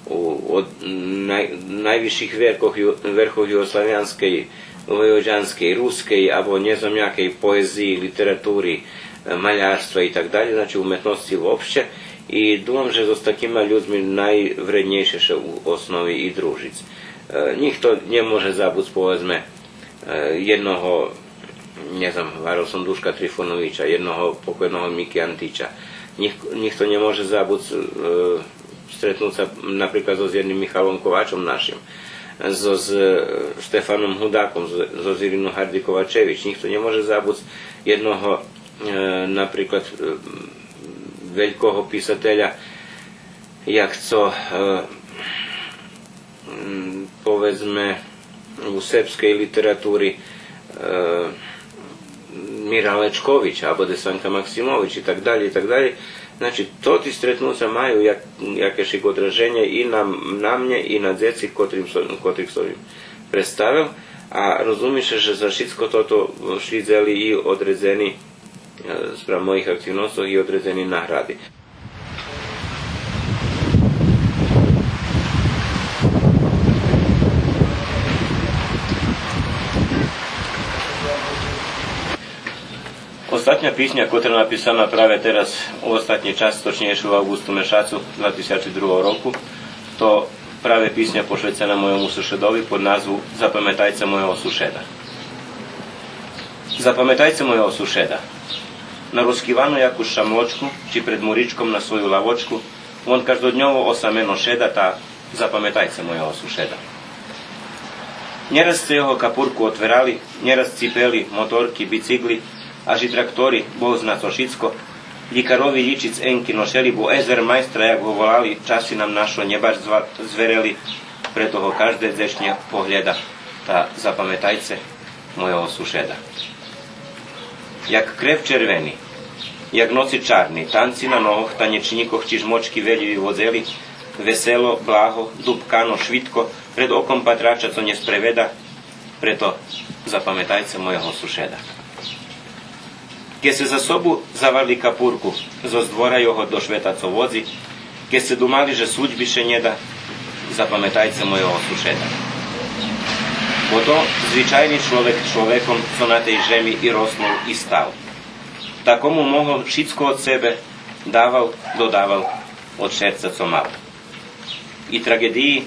у, од най-, найвисших верхох ю-, верхох югославянскей, войводянскей, рускей, або нє знам якей поезиї, литератури, е, малярства и так далєй, значи уметносци вообще. И думам же зоз такима людзми найвреднєйше ше у основи и дружиц. Е, нїхто нє може забуц, поведзме, е, єдного, нє знам, гварел сом, Душка Трифоновича, єдного покойного Мики Антича. Нїх-, нїхто нє може забуц, е, стретнуц ше, наприклад, зоз єдним Михалом Ковачом нашим, зоз, е, Штефаном Гудаком, зоз, зоз Ирину Гарди Ковачевич. Нїхто нє може забуц єдного, е, наприклад, е, велького писателя, як цо, е, м, поведзме, у сербскей литератури, е, Мира Лечковича або Десанка Максимович и так далєй, и так далєй. Значи, тоти стретнуца маю як-, якешик одраженє и на, на мнє, и на дзеци котрим сом, котрих сом им представел. А розуми ше же за шицко тото шлїдзели и одредзени, е, спрам моїх активносцох и одредзени награди. Остатня писня, котра написана праве тераз, у остатнї час, точнєйше у авґусту мешацу два тисячи другого року, то праве писня пошвецена мойому сушедови под назву „Запаметайце мойого сушеда“. Запаметайце мойого сушеда. Нарускивану якусь шамлочку чи пред муричком на свою лавочку, вон каждодньово осамено шеда, та запаметайце мойого сушеда. Нєраз сце його капурку отверали, нєраз ципели, моторки, бицикли, аж и трактори, Бог зна цо шицко, лїкарови лїчиц енки ношели, бо езермайстра, як го волали, часи нам нашо нє баш зва-, зверели, прето го кажде дзешнє поглєда, та запаметайце мойого сушеда. Як крев червени, як ноци чарни, танци на ногох танєчнїкох чижмочки велїви водзели, весело, благо, дупкано, швидко, пред оком патрача цо нє спреведа, прето запаметайце мойого сушеда. Кед сце за собу заварли капурку, зоз двора його до швета цо водзи, кед сце думали же судьби ше нє да, запаметайце мойого сушеда. Бо то звичайни чловек чловеком, цо на тей жеми и роснул и стал. Такому могол шицко од себе, давал, додавал од шерца цо мал. И трагедиї,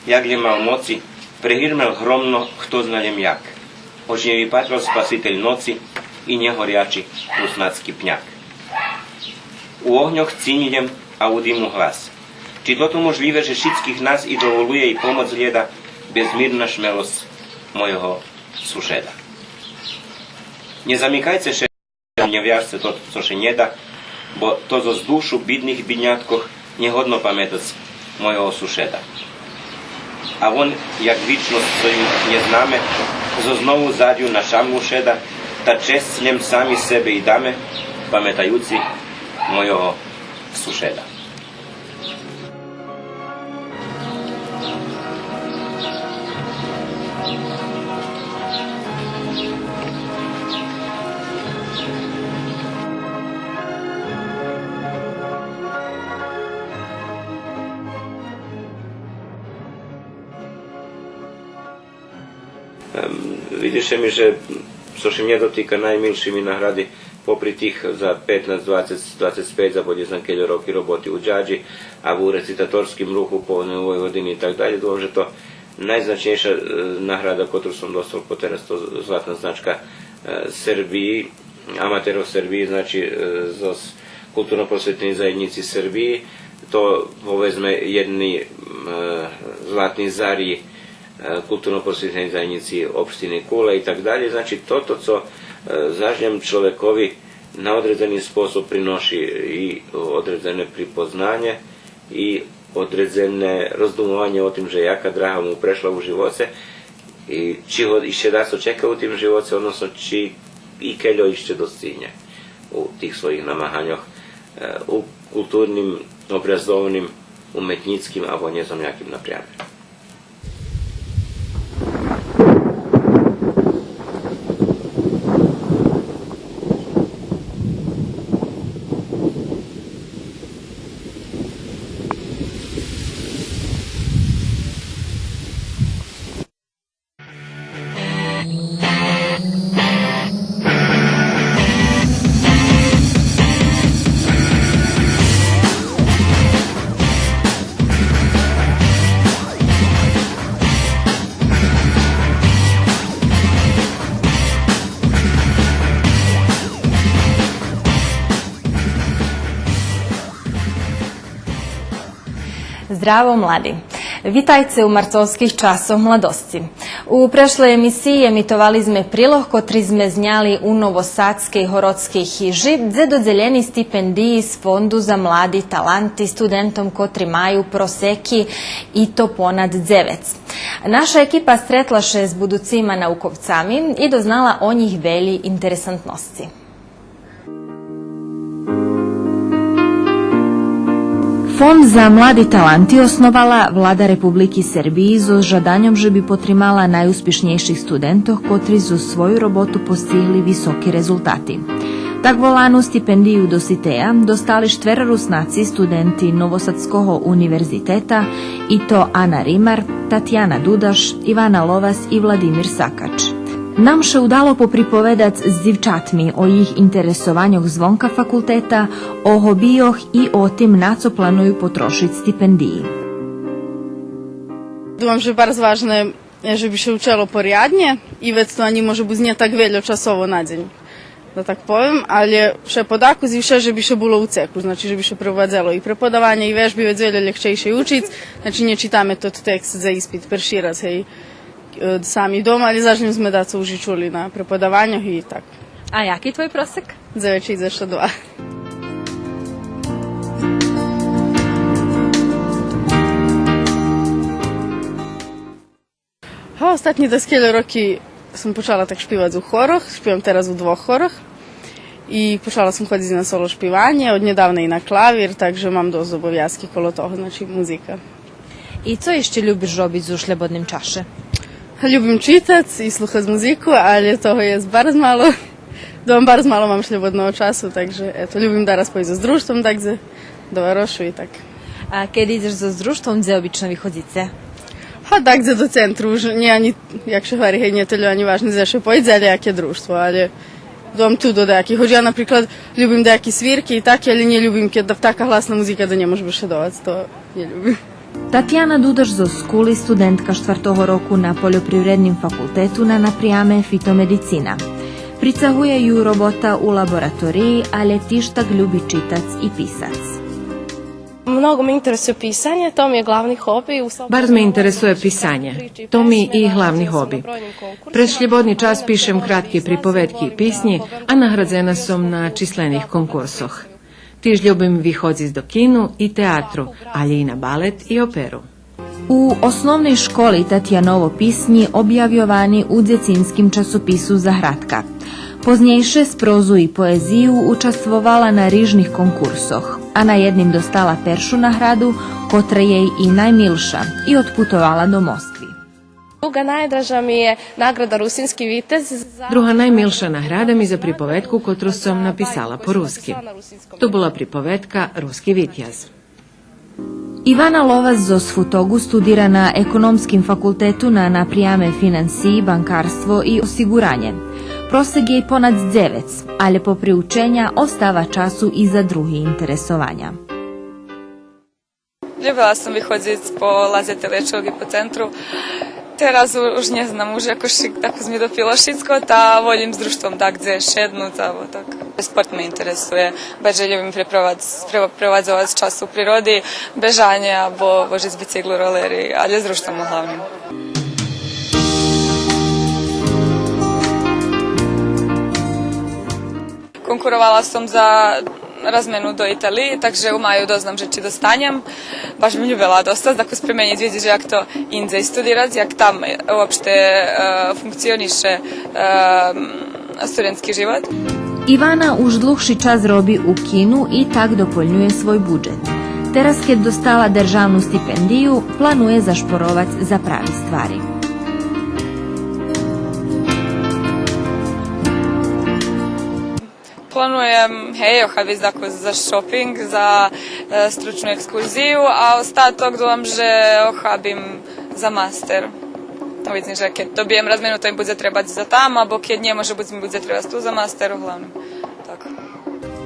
як лєм мал моци, прегирмел громно хто зна лєм як. Оч нє випатрал Спаситель ноци и нє горячи руснацки пняк. У огньох цинь лєм, а у диму глас. Чи тото можлїве же шицких нас и доволує и помоц глєда безмирна шмелосц мойого сушеда? Нє замикайце ше, нє вяжце тото цо ше нє да, бо то зоз душу бидних бидняткох нє годно паметац мойого сушеда. А вон, як вичносц цо ю нє знаме, зоз нову зарю на шамлу шеда, та чесц лєм сами себе и даме, паметаюци мойого сушеда. Ем, видзи ше ми же, цо ше мнє дотика, наймилши ми награди, попри тих за петнац, двацец, двацец пейц, або нє знам кельо роки роботи у Дядї, або у рецитаторским руху по Войводини и так далєй, думам же то найзначнєйша, е, награда котру сом достал потераз, то златна значка, е, Сербиї, аматерох Сербиї, значи, е, зоз Културно-просвитней заєднїци Сербиї, то, поведзме, єдни, м, е, златни зарї, е, Културно-просвитней заєднїци општини Кула и так далєй. Значи, тото цо, Е, заш нєм чловекови на одредзени способ приноши и одредзене припознанє и одредзене роздумованє о тим же яка драга му прешла у живоце и чи го ище дацо чека у тим живоце, односно чи и кельо ище досцигнє у тих своїх намаганьох, е, у културним, образовним, уметнїцким або нє знам яким напряме. Здраво, млади! Витайце у Марцовских часох младосци. У прешлей емисиї емитовали зме прилог котри зме зняли у Новосадскей городскей хижи, дзе додзелєни стипендиї з Фонду за млади таланти студентом котри маю просеки и то понад дзевец. Наша екипа стретла ше з будуцима науковцами и дознала о нїх велї интересантносци. Фонд за млади таланти основала Влада Републики Сербиї зоз жаданьом же би потримала найуспишнєйших студентох котри зоз свою роботу постигли високи резултати. Так волану стипендию Доситея достали штверо Руснаци студенти Новосадского универзитета, и то Ана Римар, Татяна Дудаш, Ивана Ловас и Владимир Сакач. Нам ше удало поприповедац з дзивчатми о їх интересованьох звонка факултета, о гобийох и о тим на цо планую потрошиц стипендиї. Думам же барз важне же би ше учело поряднє и вец то анї може буц нє так вельо часово на дзень, да так повем, але вше подакус и вше же би ше було у цеку, значи же би ше провадзело и преподаванє и вежби, вец вельо лєгчейше учиц, значи нє читаме тот текст за испит перши раз, гей, е, сами дома, але заш нєм зме дацо уж и чули на преподаваньох и так. А яки твой просек? Дзевец шейдзешат два. Га, остатнї даскельо роки сом почала так шпивац у хорох, шпивам тераз у двох хорох. И почала сом ходзиц на соло шпиванє, однєдавна и на клавир, так же мам досц обовязки коло того, значи музика. И цо ище любиш робиц у шлєбодним чаше? Любим читац и слухац музику, але того єст барз мало. Дома барз мало мам шлєбодного часу, так же, ето, любим дараз пойсц зоз дружтвом, так же, до варошу и так. А кед идзеш зоз дружтвом, дзе обично виходзице? Га, дакдзе до центру, уж нє анї, як ше гвари, гей, нє тельо анї важне дзе ше пойдзе, але яке дружтво, але дом ту до даяких. Гоч я, наприклад, любим даяки свирки и так, але нє любим кед така гласна музика да нє мож бешедовац, то нє любим. Татяна Дудаш зоз Кули, студентка штвартого року на Польопривредним факултету на напряме фитомедицина. Прицагує ю робота у лабораториї, але тиж так люби читац и писац. Много me interesuje pisanje, to mi je glavni hobi. Барз ме интересує писанє. То ми и главни гоби. През шлєбодни час пишем кратки приповедки и писнї, а наградзена сом на числених конкурсох. Тиж любим виходзиц до кину и театру, алє и на балет и оперу. У основней школи Татяново писнї обявйовани у дзецинским часопису Заградка. Познєйше з прозу и поезию участвовала на рижних конкурсох, а на єдним достала першу награду, котра єй и наймилша, и одпутовала до Москви. Druga najdraža mi je nagrada Rusinski vitez za... Друга наймилша награда ми за приповедку котру сом написала по руски. То була приповедка Руски витяз. Ивана Ловас зоз Футогу студира на Економским факултету на напряме финансиї, банкарство и осигуранє. Просек єй понад дзевец, алє попри ученя остава часу и за други интересованя. Любела сом виходзиц, полазиц лєчок и по центру. Тераз у-, уж нє знам, уж якош так ми допило шицко, та волїм з дружтвом дакдзе шеднуц, або так. Спорт ме интересує, барз любим препровадз-, пре-, провадзовац час у природи, бежанє або вожиц бицикл, ролери, алє з дружтвом углавним. Конкуровала сом за размену до Италиї, так же у маю дознам же чи достанєм. Баш бим любела достац, так успременїц, видзиц же як то индзей студирац, як там, е, уопште, е, функционише, е, студентски живот. Ивана уж длугши час роби у кину и так дополнює свой буджет. Тераз, кед достала державну стипендию, планує зашпоровац за прави ствари. Плануєм, гей, охабиц за, за шопинґ, за, е, стручну екскурзию, а остаток думам же охабим за мастер. Видзим же кед добиєм размену, то ми будзе требац за там, або кед нє, може буц ми будзе требац ту за мастер, углавним. Так.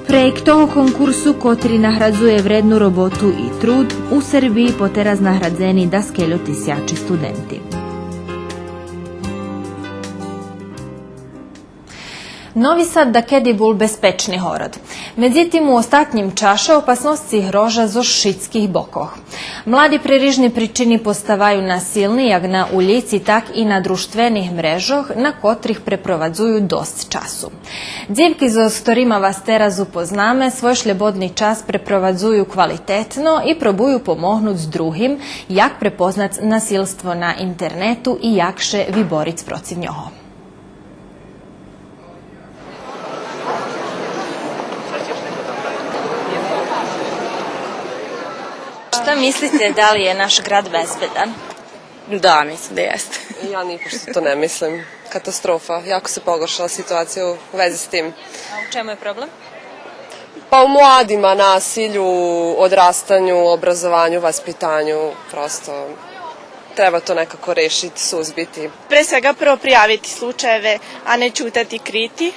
Проєкт того конкурсу, котри наградзує вредну роботу и труд, у Сербиї потераз наградзени даскельо тисячи студенти. Нови Сад дакеди бул безпечни город. Медзитим, у остатнїм чаше опасносци грожа зоз шицких бокох. Млади пре рижни причини поставаю насилни, як на улїци, так и на дружтвених мрежох, на котрих препровадзую досц часу. Дзивки, зоз котрима вас тераз упознаме, свой шлєбодни час препровадзую квалитетно и пробую помогнуц другим як препознац насилство на интернету и як ше вибориц процив нього. Шта мислите, дали је наш град безбедан? Да, мислим да јесте. Ја нипошто то не мислим. Катастрофа. Јако се погоршала ситуација у вези с тим. А у чему је проблем? Па у младима, насиљу, одрастању, образованју, васпитању, просто треба то некако решити, сузбити. Пре свега прво пријавити случајеве, а не ћутати, крити,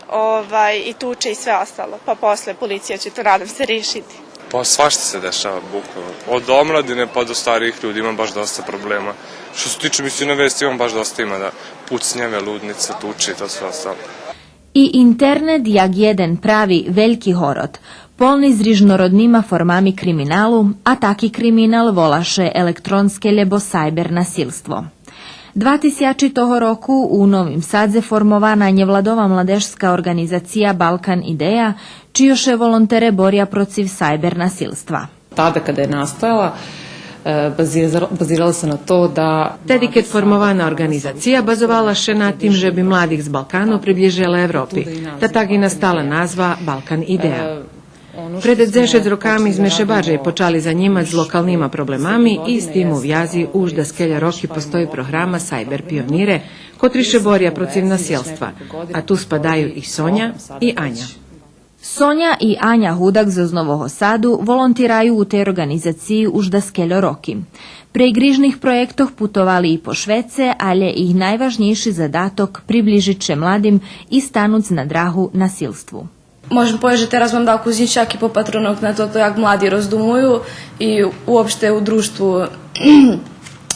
овај, и туче и све остало, па после полиција ће то, надам се, решити. Па свашта се дешава, буквално. Од омладине па до старијих људи има баш доста проблема. Што се тиче, мислим, на вести, има баш доста, има да пуцњаве, луднице, туче и то све остало. И интернет як єден прави вельки город, полни з рижнороднима формами криминалу, а таки криминал вола ше електронске лєбо сайбер насилство. Два тисячи того року у Новим Садзе формована нєвладова младежска орґанизация Балкан Идея, чийо ше волонтере боря процив сайбер насилства. Tada kada je nastajala, e, bazira-, bazirala se na to da... Теди кед формована орґанизация, базовала ше на тим же би младих з Балкану приблїжела Европи, та так и настала назва Балкан Идея. Пред дзешец роками зме ше баржей почали занїмац з локалнима проблемами и з тим у вязи уж даскельо роки постої програма Сайбер пионире, котри ше боря процив насилства, а ту спадаю и Соня и Аня. Соня и Аня Гудак зоз Нового Саду волонтираю у тей орґанизациї уж даскельо роки. Прейґ рижних проєктох путовали и по швеце, алє их найважнєйши задаток приблїжиц ше младим и стануц на драгу насилству. Можем повесц же тераз мам дакус иншаки попатрунок на тото як млади роздумую и уопште у дружтву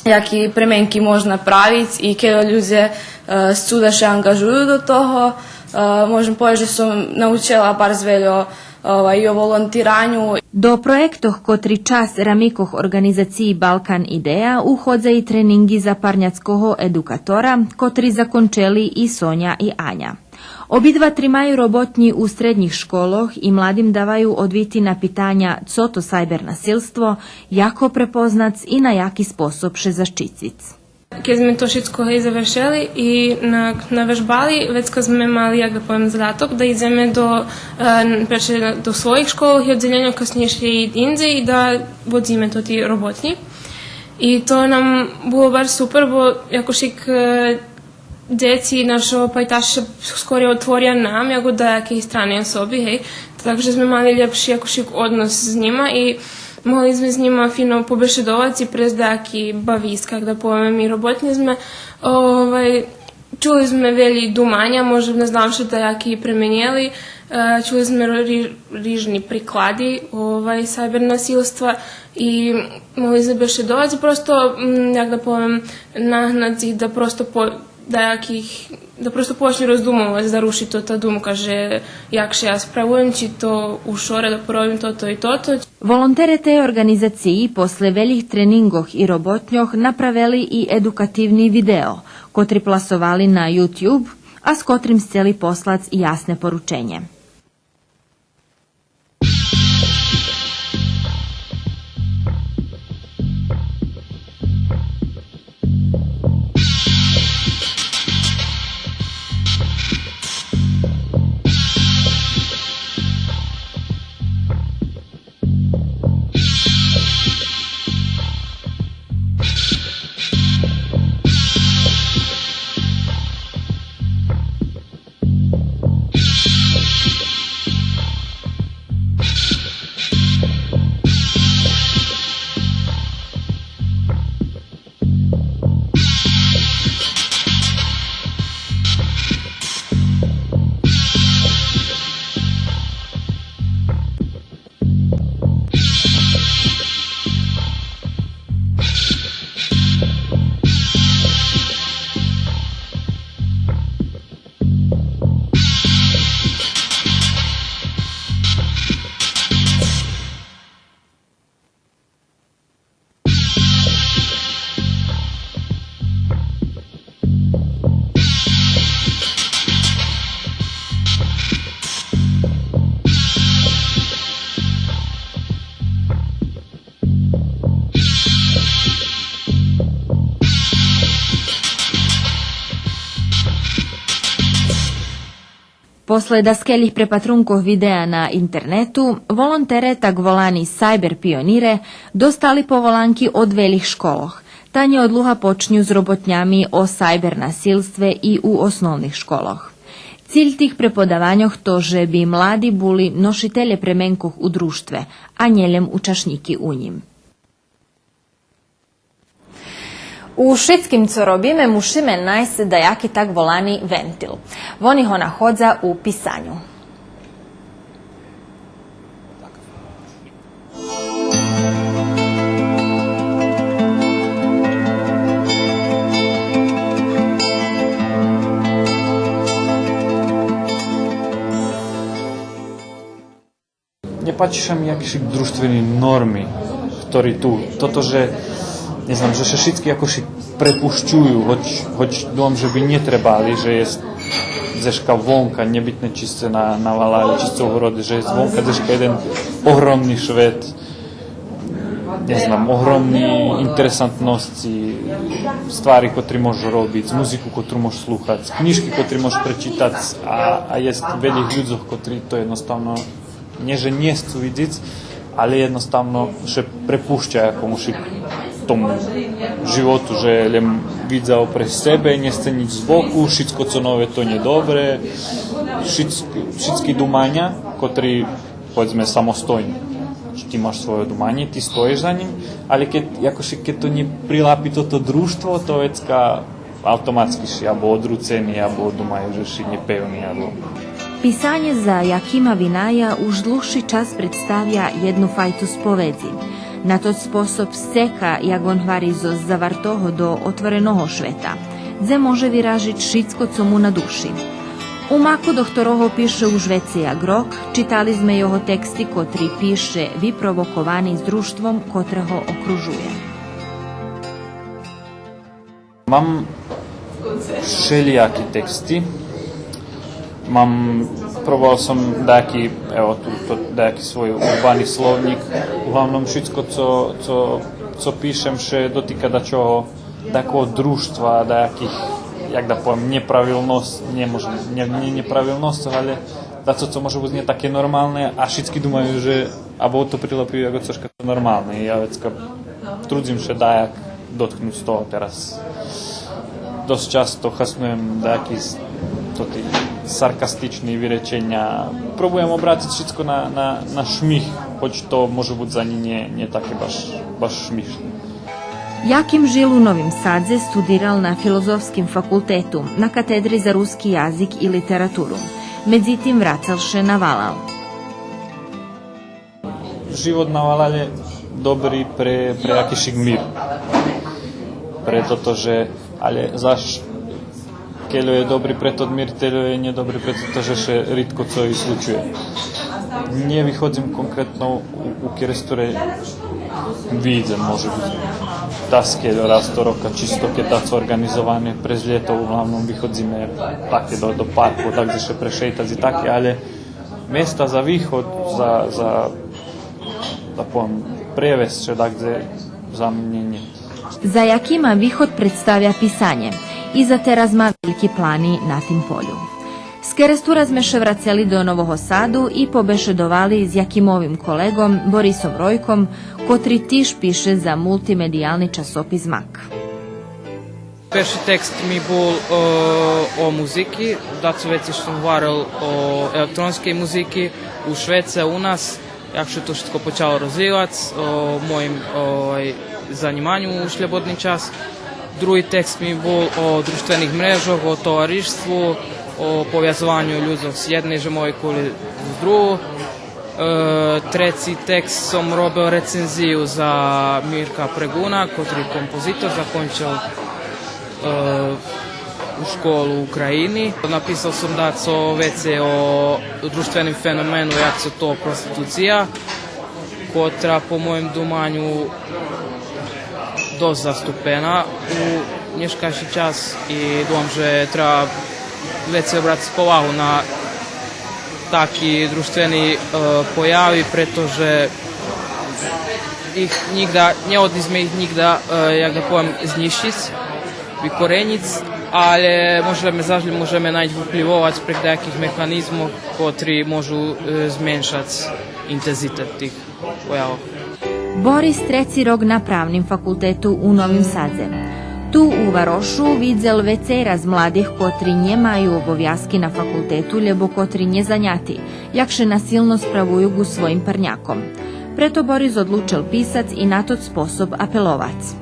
яки пременки можна правиц и кельо людзе, е, з цуда ше анґажую до того. Е, можем повесц же сом научела барз вельо, овај, и о волонтираню. До проєктох котри часц рамикох орґанизациї Балкан Идея уходза и тренинґи за парняцкого едукатора, котри закончели и Соня и Аня. Обидва тримаю роботнї у среднїх школох и младим даваю одвити на питаня цо то сайбер насилство, як го препознац и на яки способ ше защициц. Кед зме то шицко, гей, завершели и на, навежбали, вецка зме мали, як да повем, задаток да идземе до, е, перше до своїх школох и оддзелєньох, каснєйше и индзей, и да водзиме тоти роботнї. И то нам було баш супер, бо якошик, е, дзеци нашого пайташа скорей отворя нам, як у даякей страней особи, гей. Так же зме мали лєпши якошик однос з нїма и могли зме з нїма фино побешедовац и през даяки бависка, як да повем, и роботнї зме, овај, чули зме велї думаня, може не знам ше даяки пременєли, е, чули зме ри-, рижни приклади, овај, сайбер насилства и могли зме бешедовац и просто, м, як да повем, нагнац их да просто по-, даяких, да просто почню роздумовац, да руши то та думка же як ше я справуєм, чи то у шоре да поробим тото и тото. Волонтере тей орґанизациї после велїх тренинґох и роботньох направели и едукативни видео, котри пласовали на YouTube, а з котрим сцели послац ясне порученє. После даскелїх препатрункох видеа на интернету, волонтере, так волани сайбер пионире, достали поволанки од велїх школох. Та нєодлуга почню з роботнями о сайбер насилстве и у основних школох. Циль тих преподаваньох то же би млади були ношителє пременкох у дружтве, а нє лєм учашнїки у нїм. У шицким цо робиме, мушиме найсц даяки так волани вентил. Вони го находза у писаню. Нє пачи ше ми якишик дружтвени норми, хтори ту, тото же, нє знам, же ше шицки якошик препущую, гоч, гоч думам же би нє требали, же єст дзешка вонка, нєбитне чи сце на, на валалє, чи сце у городе, же єст вонка дзешка єден огромни швет, нє знам, огромни интересантносци, ствари котри можеш робиц, музику котру можеш слухац, кнїжки котри можеш пречитац, а, а єст велїх людзох котри то єдноставно нє же нє сцу видзиц, але єдноставно ше препуща якомушик тому животу, же лєм видза опрез себе, нє сце нїч збоку, шицко цо нове то нє добре, шицки, шицки думаня, котри, поведзме, самостойни. Значи, ти маш свойо думанє, ти стоїш за нїм, але кед, якошик кед то нє прилапи тото дружтво, то вецка автоматски ши або одруцени, або думаю же ши нєпевни, або... Писанє за Якима Виная уж длугши час представя єдну файту споведзи. На тот способ сцека, як он гвари, зоз завартого до отвореного швета, дзе може виражиц шицко цо му на души. У Маку, до хторого пише уж вецей як рок, читали зме його тексти котри пише випровоковани з дружтвом котре го окружує. Мам шелїяки тексти. Мам, пробовал сом даяки, ево ту, то, даяки свой урбани словнїк. Углавном шицко цо, цо, цо пишем ше дотика дачого, дакого дружтва, даяких, як да повем, нєправилносцох, нє може, нє, нє нєправилносцох, але дацо цо може буц нє таке нормалне, а шицки думаю же, або то прилапюю як цошка нормалне. Я вецка трудзим ше даяк доткнуц того тераз. Досц часто хаснуєм даяки с-, тоти саркастични виреченя. Пробуєм обрациц шицко на, на, на шмих, гоч то може буц анї нє, нє таке баш, баш шмишне. Яким жил у Новим Садзе, студирал на Филозофским факултету, на катедри за руски язик и литературу. Медзитим, врацал ше на валал. Живот на валалє добри пре, пре якишик мир. Пре тото же, але заш кельо є добри пре тот мир, тельо є нєдобри пре тото же ше ридко цо и случує. Нє виходзим конкретно у, у Керестуре, видзим, може буц, даскельо раз до рока, чисто кед дацо орґанизоване, през лєто углавном виходзиме таке до, до парку, так же ше прешейтац и таке, але места за виход, за, за, да повем, превесц ше дагдзе за мнє нє. За Якима виход представя писанє и за тераз ма вельки плани на тим полю. З Керестура зме ше врацели до Нового Саду и побешедовали з Якимовим колеґом Борисом Ройком, котри тиж пише за мултимедиялни часопис Мак. Перши текст ми бул, е, о музики, дацо вецей шо сом гварел о електронскей музики у Швеце, у нас, як ше то шицко почало розвивац, о моїм, овай, занїманю у шлєбодни час. Други текст ми бул о дружтвених мрежох, о товаришству, о повязованю людзох з єдней жемовей кули з другу. Е, треци текст сом робел рецензию за Мирка Прегуна, котри композитор, закончел, е, у школу у України. Написал сом дацо вецей о дружтвеним феномену, як цо то проституция, котра, по моїм думаню, досц заступена у нєшкайши час и думам же треба вецей обрацац повагу на таки дружтвени, е, появи, прето же их нїґда, нє годни зме их нїґда, е, як да повем, знїщиц, викоренїц, Але можеме, заш лєм можеме найц вплївовац прейґ даяких механизмох котри можу, е, зменшац интензитет тих появох. Борис треци рок на Правним факултету у Новим Садзе. Ту у варошу видзел вецей раз младих котри нємаю обовязки на факултету, лєбо котри нє заняти, як ше насилно справую ґу своїм парняком. Прето Борис одлучел писац и на тот способ апеловац.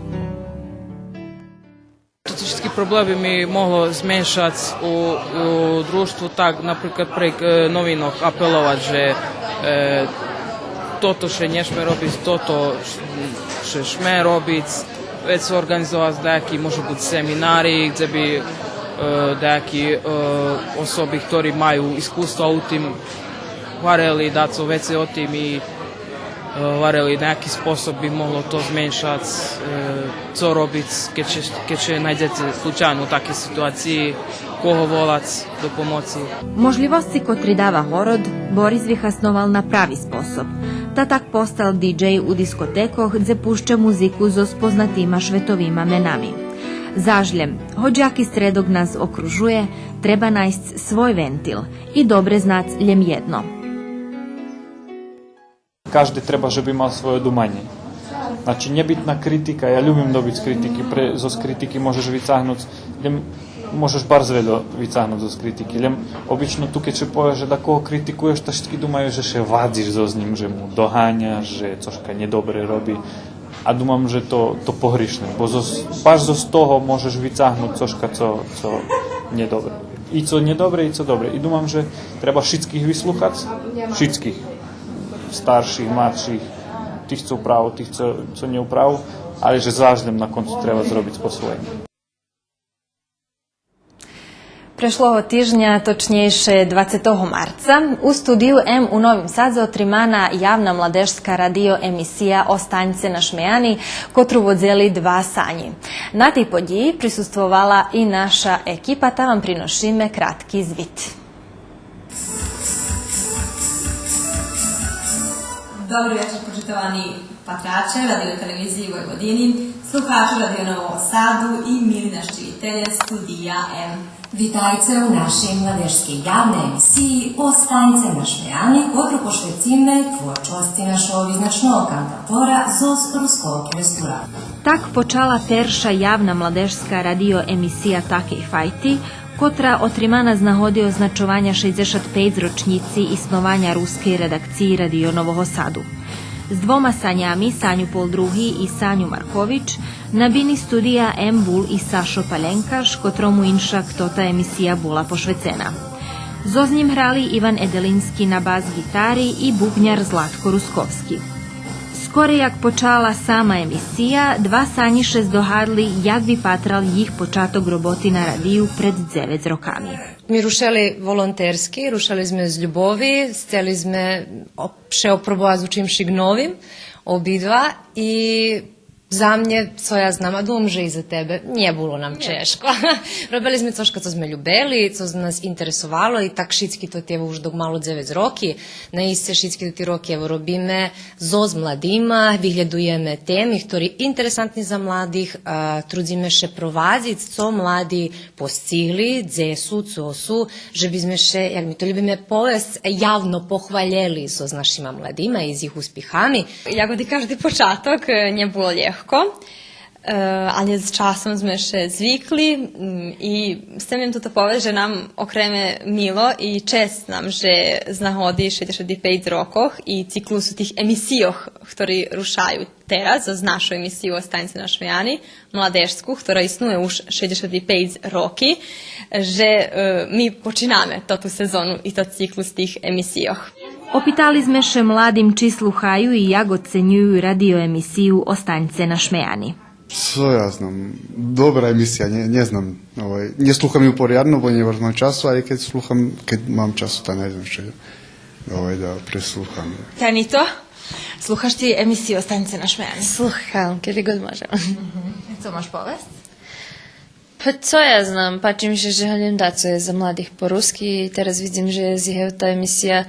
Тоти шицки проблеми би могло зменшац у, у дружтву, так, наприклад, прейґ, е, новинох апеловац же, е, тото ше нє шме робиц, тото ш-, ше шме робиц. Вец орґанизовац даяки, може буц, семинари, дзе би, е, даяки, е, особи хтори маю искуства у тим гварели дацо вецей о тим и, е, гварели на яки способ би могло то зменшац, е, цо робиц кед ше, кед ше найдзеце случайно у такей ситуациї, кого волац до помоци. Можлївосци котри дава город, Борис вихасновал на прави способ. Та так постал диджей у дискотекох, дзе пуща музику зоз познатима шветовима менами. Заш лєм, гоч яки стредок нас окружує, треба найсц свой вентил и добре знац лєм єдно. Кажди треба же би мал свойо думанє. Значи, нєбитна критика, я любим добиц критики, пре, зоз критики можеш вицагнуц, лєм можеш барз вельо вицагнуц зоз критики, лєм обично ту кед ше пове же дакого критикуєш, та шицки думаю же ше вадзиш зоз нїм, же му доганяш, же цошка нєдобре роби. А думам же то, то погришне, бо зоз, баш зоз того можеш вицагнуц цошка цо, цо нєдобре. И цо нєдобре, и цо добре. И думам же треба шицких вислухац, шицких, старших, младших, тих цо у праву, тих цо, цо нє у праву, але же заш лєм на концу треба зробиц по своєму. Прешлого тижня, точнєйше двацетого марца, у студию М у Новим Садзе отримана явна младежска радио емисия Останьце нашмеяни, котру водзели два Санї. На тей подїї присуствовала и наша екипа, та вам приношиме кратки звит. Добри вечар, почитовани патраче Радио-телевизиї Войводини, слухаче Радио Нового Саду и мили нащивителє Студия М. Витайце у нашей младежскей явней емисиї Останьце нашмеяни, котру пошвециме творчосци нашого визначного кантатора зоз Руского Керестура. Так почала перша явна младежска радио емисия такей файти, котра отримана з нагоди означованя шейдзешат пейц рочнїци иснованя рускей редакциї Радио Нового Саду. З двома Санями, Саню Полдруги и Саню Маркович, на бини Студия М бул и Сашо Паленкаш, котрому иншак тота емисия була пошвецена. Зоз нїм грали Иван Еделински на бас-гитари и бубняр Златко Русковски. Скорей як почала сама емисия, два Санї ше здогадли як випатрал їх початок роботи на радию пред дзевец роками. Ми рушели волонтерски, рушели зме з любови, сцели зме об-, ше опробовац з чимшик новим, обидва, и за мнє, цо я знам, а думам же и за тебе, нє було нам чежко. Робели зме цошка цо зме любели, цо нас интересовало, и так шицки тоти, ево, уж док мало дзевец роки, наисце шицки тоти роки, ево, робиме зоз младима, виглєдуєме теми хтори интересантни за младих, а, трудзиме ше провадзиц цо млади постигли, дзе су, цо су, же би зме ше, як ми то любиме повесц, явно похвалєли зоз нашима младима и з їх успихами. Як и кажди початок, е, нє було лєгко, е, але з часом зме ше звикли, м, и сцем лєм тото повесц же нам окреме мило и чесц нам же з нагоди шейдзешат пейц рокох и циклусу тих емисийох хтори рушаю тераз з нашою емисию Останьце нашмеяни, младежску, хтора иснує уж шейдзешат пейц роки, же, е, ми починаме тоту сезону и тот циклус тих емисийох. Опитали зме ше младим чи слухаю и як оценюю радио емисию Останьце нашмеяни. Цо я знам, добра емисия, нє, нє знам, овай, нє слухам ю порядно, бо нє баш мам часу, але кед слухам, кед мам часу, та найдзем ше, овай, да преслухам. Танито? Слухаш ти емисию Останьце нашмеяни? Слухам, кеди год можем. Мгм. Цо маш повесц? Па цо я знам, пачи ми ше же гвалєм дацо є за младих по руски и тераз видзим же є з їх та емисия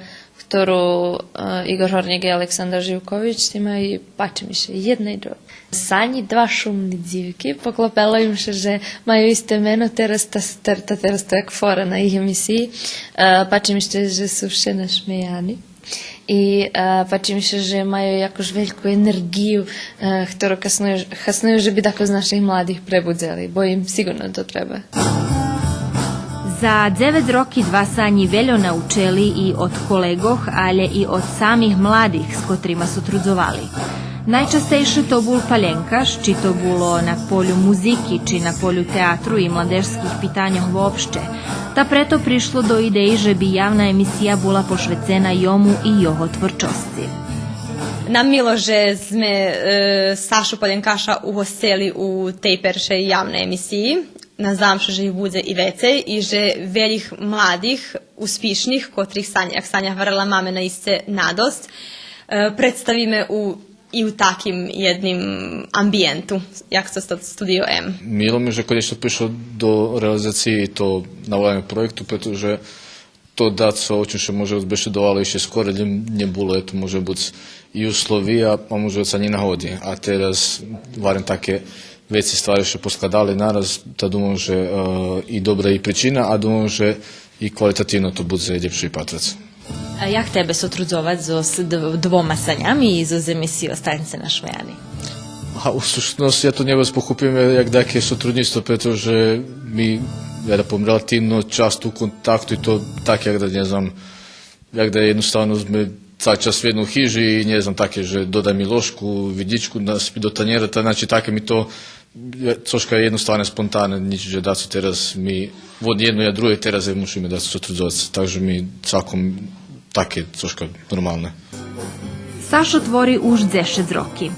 хтору, е, Игор Горняк и Александар Живкович, ти маю, пачи ми ше, єдна и друга. Санї, два шумни дзивки, поклопело им ше же маю исте мено, тераз та, тер-, та тераз то як фора на їх емисиї. Е, пачи ми ше же су вше нашмеяни. И, е, пачи ми ше же маю якуш вельку енерґию, е, хтору хасную, хасную же би дакого з наших младих пребудзели, бо им сиґурно то треба. За дзевец роки два Санї вельо научели и од колеґох, алє и од самих младих з котрима сотрудзовали. Найчастейше то бул паленкаш, чи то було на полю музики, чи на полю театру и младежских питаньох вообще. Та прето пришло до идеї же би явна емисия була пошвецена йому и його творчосци. Нам мило же зме, е, Сашу Паленкаша угостели у тей першей явней емисиї. Наздавам ше же их будзе и вецей и же велїх младих, успишних, котрих Саня, як Саня гварела, маме наисце надосц, е, представиме у и у таким єдним амбиєнту, як цо Студио М. Мило ми же конєчно пришло до реализациї то навалене проєкту, прето же то дацо о чим ше може бешедовало ище скорей, лєм нє було, ето, може буц и условия, а може буц анї нагоди. А тераз, варим, таке вецей ствари ше поскладали нараз, та думам же, е, и добра и причина, а думам же и квалитативно то будзе лєпше патрац. А як тебе сотрудзовац зоз д-, двома Санями и зоз емисиї Останьце нашмеяни? А у сущносци я то нє вец похопим як даяке сотруднїцтво, прето же ми, я да повем, релативно часто у контакту и то так як да, нє знам, як да єдноставно зме цали час у єдней хижи и, нє знам, таке же додай ми ложку, видїчку на спи до танєра, та, значи, таке ми то, е, цошка єдноставне, спонтанне, нїч же дацо тераз ми, вон єдно, я друге, тераз же мушиме дацо сотрудзовац, так же ми цалком таке цошка нормалне. Сашо твори уж дзешец роки.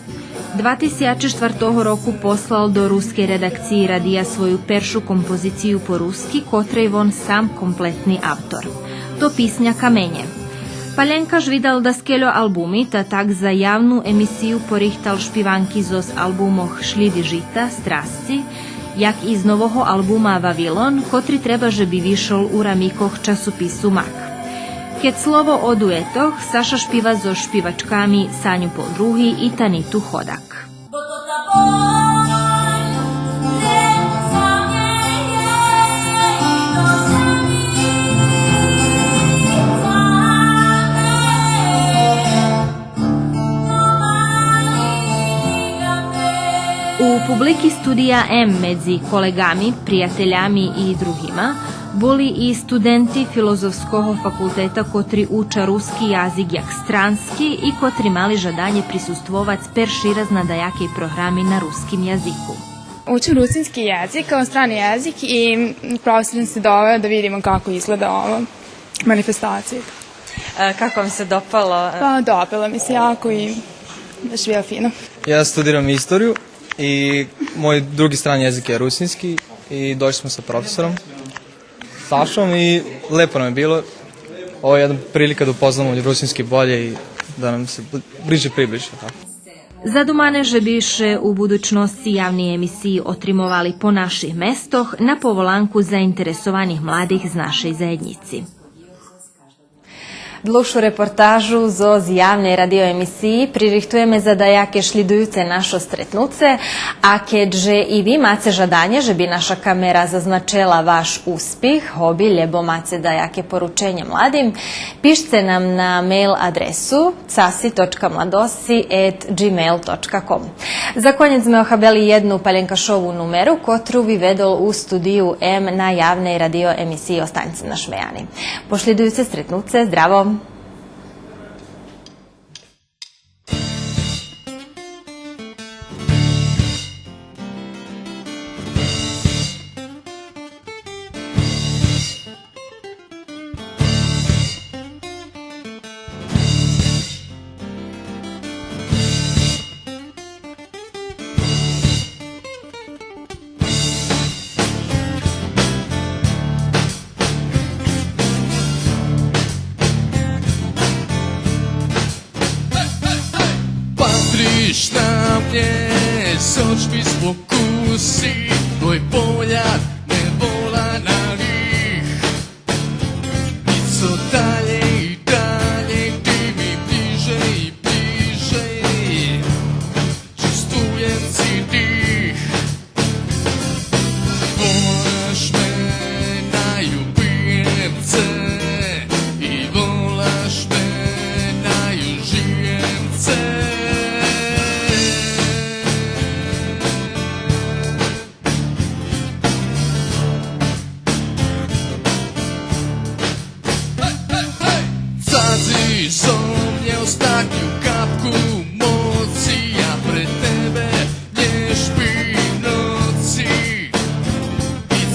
Два тисячи штвартого року послал до рускей редакциї радия свою першу композицию по руски, котрей вон сам комплетни автор. То писня Каменє. Паленкаш видал даскельо албуми, та так за явну емисию порихтал шпиванки зоз албумох Шлїди жита, Страсци, як и з нового албума Вавилон, котри треба же би вишол у рамикох часопису Мак. Кед слово о дуетох, Саша шпива зоз шпивачками Саню Полдруги и Таниту Ходак. У публики Студия М медзи колеґами, приятелями и другима були и студенти Филозофского факултета котри уча руски язик як странски и котри мали жаданє присуствовац перши раз на даякей програми на руским язику. Učim rusinski jezik kao strani jezik i profesor nas je doveo da vidimo kako izgleda ova manifestacija. E, kako vam se dopalo? Pa, dopalo mi se jako i baš je bilo fino. Ja studiram istoriju i moj drugi strani jezik je rusinski i došli smo sa profesorom Sašom i lepo nam je bilo. Ovo je jedna prilika da upoznamo rusinski bolje i da nam se bl-, bliže približi, tako. Задумане же би ше у будучносци явни емисиї отримовали по наших местох на поволанку заинтересованих младих з нашей заєднїци. Длугшу репортажу зоз явней радио емисиї пририхтуєме за даяке шлїдуюце нашо стретнуце, а кед же и ви маце жаданє же би наша камера зазначела ваш успих, гоби, лєбо маце даяке порученє младим, пишце нам на мейл адресу цаси точка младосци ет джимейл точка ком. За конєц зме охабели єдну Паленкашову нумеру, котру виведол у Студию М на явней радио емисиї Останьце нашмеяни. По шлїдуюце стретнуце, здраво!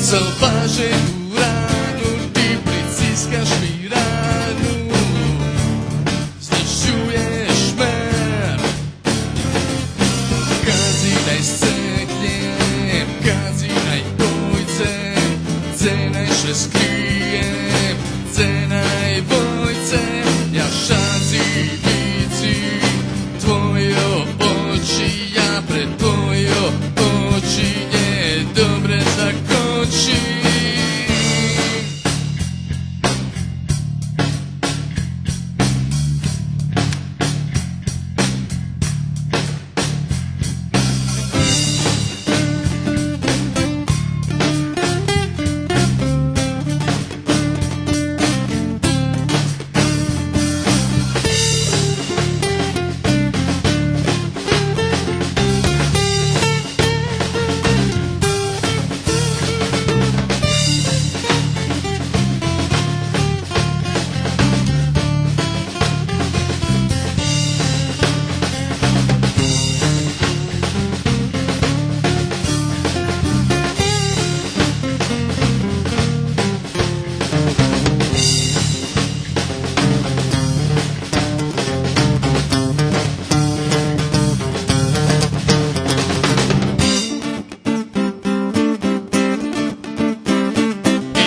Zauważył rano, ty przyciskasz mi rano, zniszczujesz mer. Kazy naj sceknie, kazy naj pójdzie, dze naj się skryje, dze naj wójce, ja wszadzy widzę twoje oczy, ja pre twoje oczy nie dobre zakończę.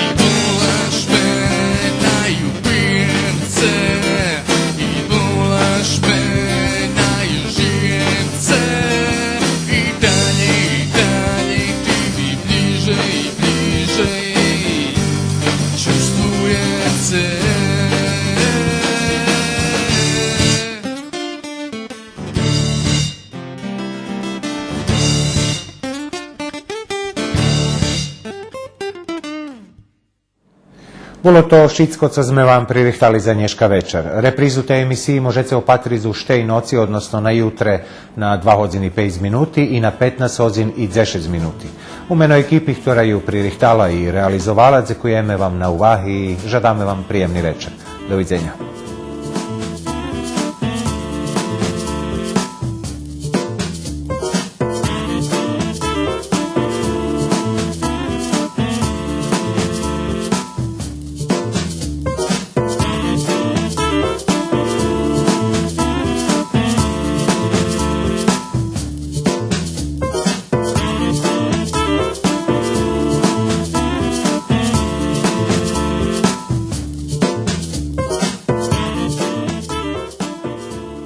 I wolasz me na jubience, i wolasz me na jubience, i dalej, dalej, ty mi bliżej, bliżej, czujesz. Було то шицко цо зме вам пририхтали за нєшка вечар. Репризу тей емисиї можеце опатриц уж тей ноци, односно на ютре на два годзини пейц минути и на петнац годзин и дзешец минути. У мено екипи хтора ю пририхтала и реализовала, дзекуєме вам на уваги и жадаме вам приємни вечар. До видзеня.